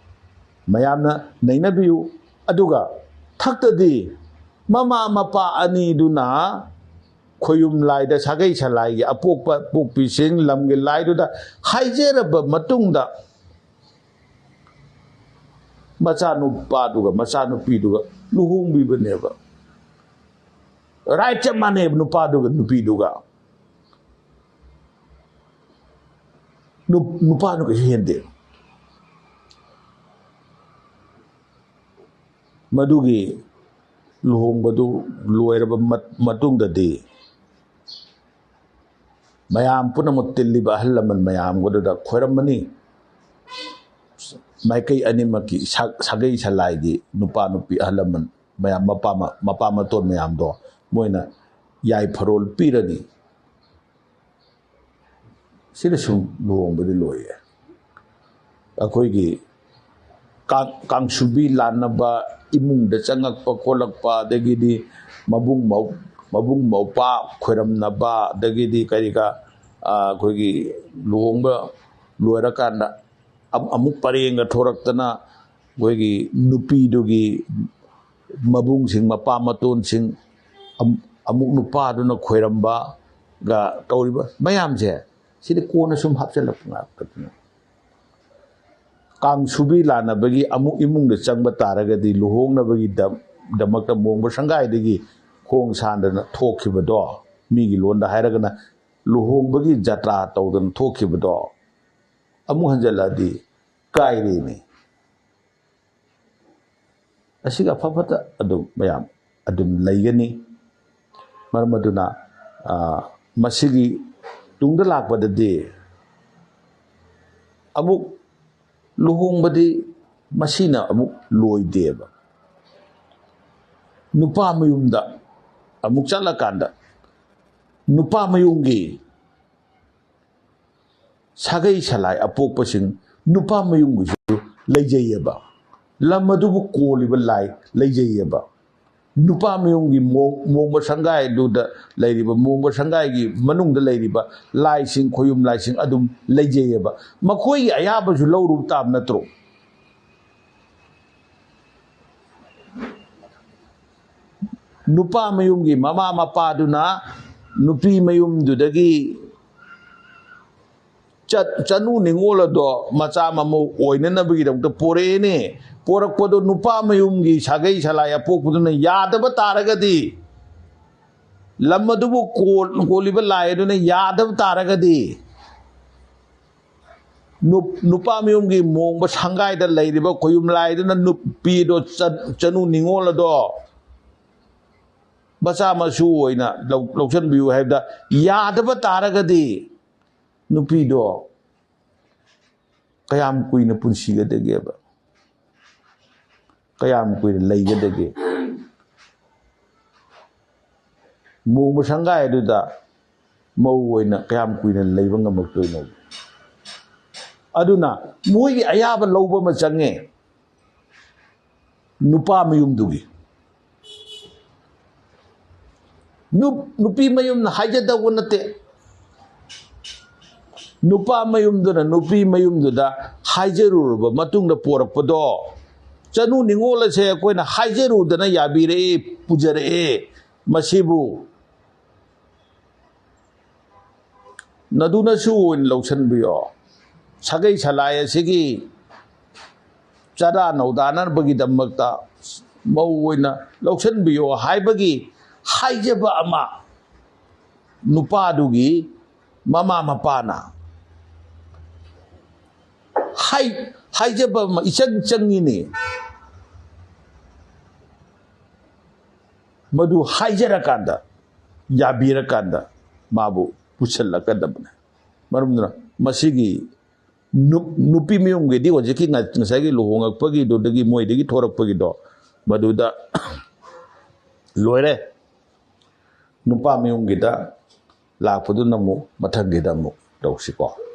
ꯃꯌꯥꯝꯅ ꯅꯩꯅꯕꯤꯌꯨ꯫ ꯑꯗꯨꯒ ꯊꯛꯇꯗꯤ ꯃꯃꯥ ꯃꯄꯥ ꯑꯅꯤꯗꯨꯅ ꯈꯣꯌꯨꯝ ꯂꯥꯏꯗ, ꯁꯥꯒꯩ ꯁꯂꯥꯏꯒꯤ ꯑꯄꯣꯛꯄ ꯄꯣꯛꯄꯤꯁꯤꯡ, ꯂꯝꯒꯤ ꯂꯥꯏꯗꯨꯗ ꯍꯥꯏꯖꯔꯕ ꯃꯇꯨꯡꯗ, ꯃꯆꯥꯅꯨꯄꯥꯗꯨꯒ ꯃꯆꯥꯅꯨꯄꯤꯗꯨꯒ ꯂꯨꯍꯣꯡꯕꯤꯕꯅꯦꯕ꯫ ꯔꯥꯏꯠ ꯆꯞ ꯃꯥꯟꯅꯩꯕ ꯅꯨꯄꯥꯗꯨꯒ ꯅꯨꯄꯤꯗꯨꯒ꯫ ꯅꯨ-, ꯅꯨꯄꯥꯗꯨ ꯀꯩꯁꯨ ꯍꯦꯟꯗꯦ꯫ ꯃꯗꯨꯒꯤ ꯂꯨꯍꯣꯡꯕꯗꯨ ꯂꯣꯏꯔꯕ ꯃꯠ-, ꯃꯇꯨꯡꯗꯗꯤ ꯃꯌꯥꯝ ꯄꯨꯝꯅꯃꯛ ꯇꯤꯜꯂꯤꯕ ꯑꯍꯜ ꯂꯃꯟ ꯃꯌꯥꯝꯒꯗꯨꯗ ꯈꯣꯏꯔꯝꯃꯅꯤ꯫ ꯃꯥꯏꯀꯩ ꯑꯅꯤꯃꯛꯀꯤ ꯁꯥ-, ꯁꯥꯒꯩ ꯁꯂꯥꯏꯒꯤ ꯅꯨꯄꯥ ꯅꯨꯄꯤ ꯑꯍꯜ ꯂꯃꯟ ꯃꯌꯥꯝ, ꯃꯄꯥ ꯃ-, ꯃꯄꯥ ꯃꯇꯣꯟ ꯃꯌꯥꯝꯗꯣ ꯃꯣꯏꯅ ꯌꯥꯏꯐꯔꯣꯜ ꯄꯤꯔꯅꯤ꯫ ꯁꯤꯗ ꯁꯨꯝ ꯂꯨꯍꯣꯡꯕꯗꯤ ꯂꯣꯏꯌꯦ꯫ ꯑꯩꯈꯣꯏꯒꯤ ꯀꯥꯡ-, ꯀꯥꯡꯁꯨꯕꯤ ꯂꯥꯟꯅꯕ, ꯏꯃꯨꯡꯗ ꯆꯪꯉꯛꯄ ꯈꯣꯠꯂꯛꯄ, ꯑꯗꯒꯤꯗꯤ ꯃꯕꯨꯡ ꯃꯧ-, ꯃꯕꯨꯡ ꯃꯧꯄ꯭ꯋꯥ ꯈꯣꯏꯔꯝꯅꯕ, ꯑꯗꯒꯤꯗꯤ ꯀꯔꯤ ꯀ-, ꯑ, ꯑꯩꯈꯣꯏꯒꯤ ꯂꯨꯍꯣꯡꯕ ꯂꯣꯏꯔꯀꯥꯟꯗ ꯑꯃ-, ꯑꯃꯨꯛ ꯄꯔꯦꯡꯒ ꯊꯣꯔꯛꯇꯅ ꯑꯩꯈꯣꯏꯒꯤ ꯅꯨꯄꯤꯗꯨꯒꯤ ꯃꯕꯨꯡꯁꯤꯡ, ꯃꯄꯥ ꯃꯇꯣꯟꯁꯤꯡ, ꯑꯝ-, ꯑꯃꯨꯛ ꯅꯨꯄꯥꯗꯨꯅ ꯈꯣꯏꯔꯝꯕꯒ ꯇꯧꯔꯤꯕ ꯃꯌꯥꯝꯁꯦ, ꯁꯤꯗꯤ ꯀꯣꯟꯅ ꯁꯨꯝ ꯍꯥꯞꯆꯤꯜꯂꯛꯄ ꯉꯥꯛꯇꯅꯤ꯫ ꯀꯥꯡꯁꯨꯕꯤ ꯂꯥꯟꯅꯕꯒꯤ ꯑꯃꯨꯛ ꯏꯃꯨꯡꯗ ꯆꯪꯕ ꯇꯥꯔꯒꯗꯤ, ꯂꯨꯍꯣꯡꯅꯕꯒꯤ ꯗ-, ꯗꯃꯛꯇ ꯃꯣꯡꯕ ꯁꯪꯒꯥꯏꯗꯒꯤ ꯈꯣꯡ ꯁꯥꯟꯗꯅ ꯊꯣꯛꯈꯤꯕꯗꯣ, ꯃꯤꯒꯤ ꯂꯣꯟꯗ ꯍꯥꯏꯔꯒꯅ ꯂꯨꯍꯣꯡꯕꯒꯤ ꯖꯇ꯭ꯔꯥ ꯇꯧꯗꯅ ꯊꯣꯛꯈꯤꯕꯗꯣ, ꯑꯃꯨꯛ ꯍꯟꯖꯜꯂꯛꯑꯗꯤ ꯀꯥꯏꯔꯦꯅꯦ꯫ ꯑꯁꯤꯒ ꯑꯐ ꯐꯠꯇ ꯑꯗꯨꯝ ꯃꯌꯥꯝ ꯑꯗꯨꯝ ꯂꯩꯒꯅꯤ꯫ ꯃꯔꯝ ꯑꯗꯨꯅ, ꯑ, ꯃꯁꯤꯒꯤ ꯇꯨꯡꯗ ꯂꯥꯛꯄꯗꯗꯤ ꯑꯃꯨꯛ ꯂꯨꯍꯣꯡꯕꯗꯤ ꯃꯁꯤꯅ ꯑꯃꯨꯛ ꯂꯣꯏꯗꯦꯕ꯫ ꯅꯨꯄꯥ ꯃꯌꯨꯝꯗ ꯑꯃꯨꯛ ꯆꯠꯂꯀꯥꯟꯗ ꯅꯨꯄꯥ ꯃꯌꯨꯝꯒꯤ ꯁꯥꯒꯩ ꯁꯂꯥꯏ ꯑꯄꯣꯛꯄꯁꯤꯡ ꯅꯨꯄꯥ ꯃꯌꯨꯝꯒꯤꯁꯨ ꯂꯩꯖꯩꯑꯕ꯫ ꯂꯝ ꯑꯗꯨꯕꯨ ꯀꯣꯜꯂꯤꯕ ꯂꯥꯏ ꯂꯩꯖꯩꯑꯕ꯫ ꯅꯨꯄꯥ ꯃꯌꯨꯝꯒꯤ ꯃꯣ-, ꯃꯣꯡꯕ ꯁꯪꯒꯥꯏꯗꯨꯗ ꯂꯩꯔꯤꯕ, ꯃꯣꯡꯕ ꯁꯪꯒꯥꯏꯒꯤ ꯃꯅꯨꯡꯗ ꯂꯩꯔꯤꯕ ꯂꯥꯏꯁꯤꯡ, ꯈꯣꯌꯨꯝ ꯂꯥꯏꯁꯤꯡ ꯑꯗꯨꯝ ꯂꯩꯖꯩꯑꯕ꯫ ꯃꯈꯣꯏꯒꯤ ꯑꯌꯥꯕꯁꯨ ꯂꯧꯔꯨꯕ ꯇꯥꯕ ꯅꯠꯇ꯭ꯔꯣ? ꯅꯨꯄꯥ ꯃꯌꯨꯝꯒꯤ ꯃꯃꯥ ꯃꯄꯥꯗꯨꯅ ꯅꯨꯄꯤ ꯃꯌꯨꯝꯗꯨꯗꯒꯤ ꯆꯠ-, ꯆꯅꯨ ꯅꯤꯉꯣꯜ ꯑꯗꯣ ꯃꯆꯥ ꯃꯃꯧ ꯑꯣꯏꯅꯅꯕꯒꯤꯗꯃꯛꯇ ꯄꯣꯔꯛꯑꯦꯅꯦ꯫ ꯄꯣꯔꯛꯄꯗꯣ ꯅꯨꯄꯥ ꯃꯌꯨꯝꯒꯤ ꯁꯥꯒꯩ ꯁꯂꯥꯏ ꯑꯄꯣꯛꯄꯗꯨꯅ ꯌꯥꯗꯕ ꯇꯥꯔꯒꯗꯤ, ꯂꯝ ꯑꯗꯨꯕꯨ ꯀꯣꯜ-, ꯀꯣꯜꯂꯤꯕ ꯂꯥꯏ ꯑꯗꯨꯅ ꯌꯥꯗꯕ ꯇꯥꯔꯒꯗꯤ, ꯅꯨꯞ-, ꯅꯨꯄꯥ ꯃꯌꯨꯝꯒꯤ ꯃꯣꯡꯕ ꯁꯪꯒꯥꯏꯗ ꯂꯩꯔꯤꯕ ꯈꯣꯌꯨꯝ ꯂꯥꯏꯗꯨꯅ ꯅꯨꯄꯤꯗꯣ ꯆꯠ-, ꯆꯅꯨ ꯅꯤꯉꯣꯜ ꯑꯗꯣ ꯃꯆꯥ ꯃꯁꯨ ꯑꯣꯏꯅ ꯂꯧ-, ꯂꯧꯁꯤꯟꯕꯤꯌꯨ ꯍꯥꯏꯕꯗ ꯌꯥꯗꯕ ꯇꯥꯔꯒꯗꯤ, ꯅꯨꯄꯤꯗꯣ ꯀꯌꯥꯝ ꯀꯨꯏꯅ ꯄꯨꯟꯁꯤꯒꯗꯒꯦꯕ? ꯀꯌꯥꯝ ꯀꯨꯏꯅ ꯂꯩꯒꯗꯒꯦ? ꯃꯣꯡꯕ ꯁꯪꯒꯥꯏ ꯑꯗꯨꯗ ꯃꯧ ꯑꯣꯏꯅ ꯀꯌꯥꯝ ꯀꯨꯏꯅ ꯂꯩꯕ ꯉꯝꯃꯛꯇꯣꯏꯅꯣ? ꯑꯗꯨꯅ ꯃꯣꯏꯒꯤ ꯑꯌꯥꯕ ꯂꯧꯕ ꯑꯃ ꯆꯪꯉꯦ, ꯅꯨꯄꯥ ꯃꯌꯨꯝꯗꯨꯒꯤ꯫ ꯅꯨꯞ-, ꯅꯨꯄꯤ ꯃꯌꯨꯝꯅ ꯍꯥꯏꯖꯗꯧꯕ ꯅꯠꯇꯦ꯫ ꯅꯨꯄꯥ ꯃꯌꯨꯝꯗꯨꯅ ꯅꯨꯄꯤ ꯃꯌꯨꯝꯗꯨꯗ ꯍꯥꯏꯖꯔꯨꯔꯕ ꯃꯇꯨꯡꯗ ꯄꯣꯔꯛꯄꯗꯣ, ꯆꯅꯨ ꯅꯤꯉꯣꯜ ꯑꯁꯦ ꯑꯩꯈꯣꯏꯅ ꯍꯥꯏꯖꯔꯨꯗꯅ ꯌꯥꯕꯤꯔꯛꯑꯦ, ꯄꯨꯖꯔꯛꯑꯦ꯫ ꯃꯁꯤꯕꯨ ꯅꯗꯨꯅꯁꯨ ꯑꯣꯏꯅ ꯂꯧꯁꯤꯟꯕꯤꯌꯣ꯫ ꯁꯥꯒꯩ ꯁꯂꯥꯏ ꯑꯁꯤꯒꯤ ꯆꯔꯥ ꯅꯧꯗꯥꯅꯕꯒꯤꯗꯃꯛꯇ ꯃꯧ ꯑꯣꯏꯅ ꯂꯧꯁꯤꯟꯕꯤꯌꯣ ꯍꯥꯏꯕꯒꯤ ꯍꯥꯏꯖꯕ ꯑꯃ ꯅꯨꯄꯥꯗꯨꯒꯤ ꯃꯃꯥ ꯃꯄꯥꯅ ꯍꯥꯏ-, ꯍꯥꯏꯖꯕ ꯑꯃ ꯏꯆꯪ ꯆꯪꯉꯤꯅꯦ꯫ ꯃꯗꯨ ꯍꯥꯏꯖꯔꯀꯥꯟꯗ, ꯌꯥꯕꯤꯔꯀꯥꯟꯗ ꯃꯥꯕꯨ ꯄꯨꯁꯤꯜꯂꯛꯀꯗꯕꯅꯦ꯫ ꯃꯔꯝ ꯑꯗꯨꯅ ꯃꯁꯤꯒꯤ ꯅꯨꯞ-, ꯅꯨꯄꯤ ꯃꯌꯨꯝꯒꯤꯗꯤ ꯍꯧꯖꯤꯛꯀꯤ ꯉ-, ꯉꯁꯥꯏꯒꯤ ꯂꯨꯍꯣꯡꯉꯛꯄꯒꯤꯗꯨꯗꯒꯤ ꯃꯣꯏꯗꯒꯤ ꯊꯣꯔꯛꯄꯒꯤꯗꯣ ꯃꯗꯨꯗ ꯂꯣꯏꯔꯦ꯫ ꯅꯨꯄꯥ ꯃꯌꯨꯝꯒꯤꯗ ꯂꯥꯛꯄꯗꯨꯅ ꯑꯃꯨꯛ ꯃꯊꯪꯒꯤꯗ ꯑꯃꯨꯛ ꯇꯧꯁꯤꯀꯣ꯫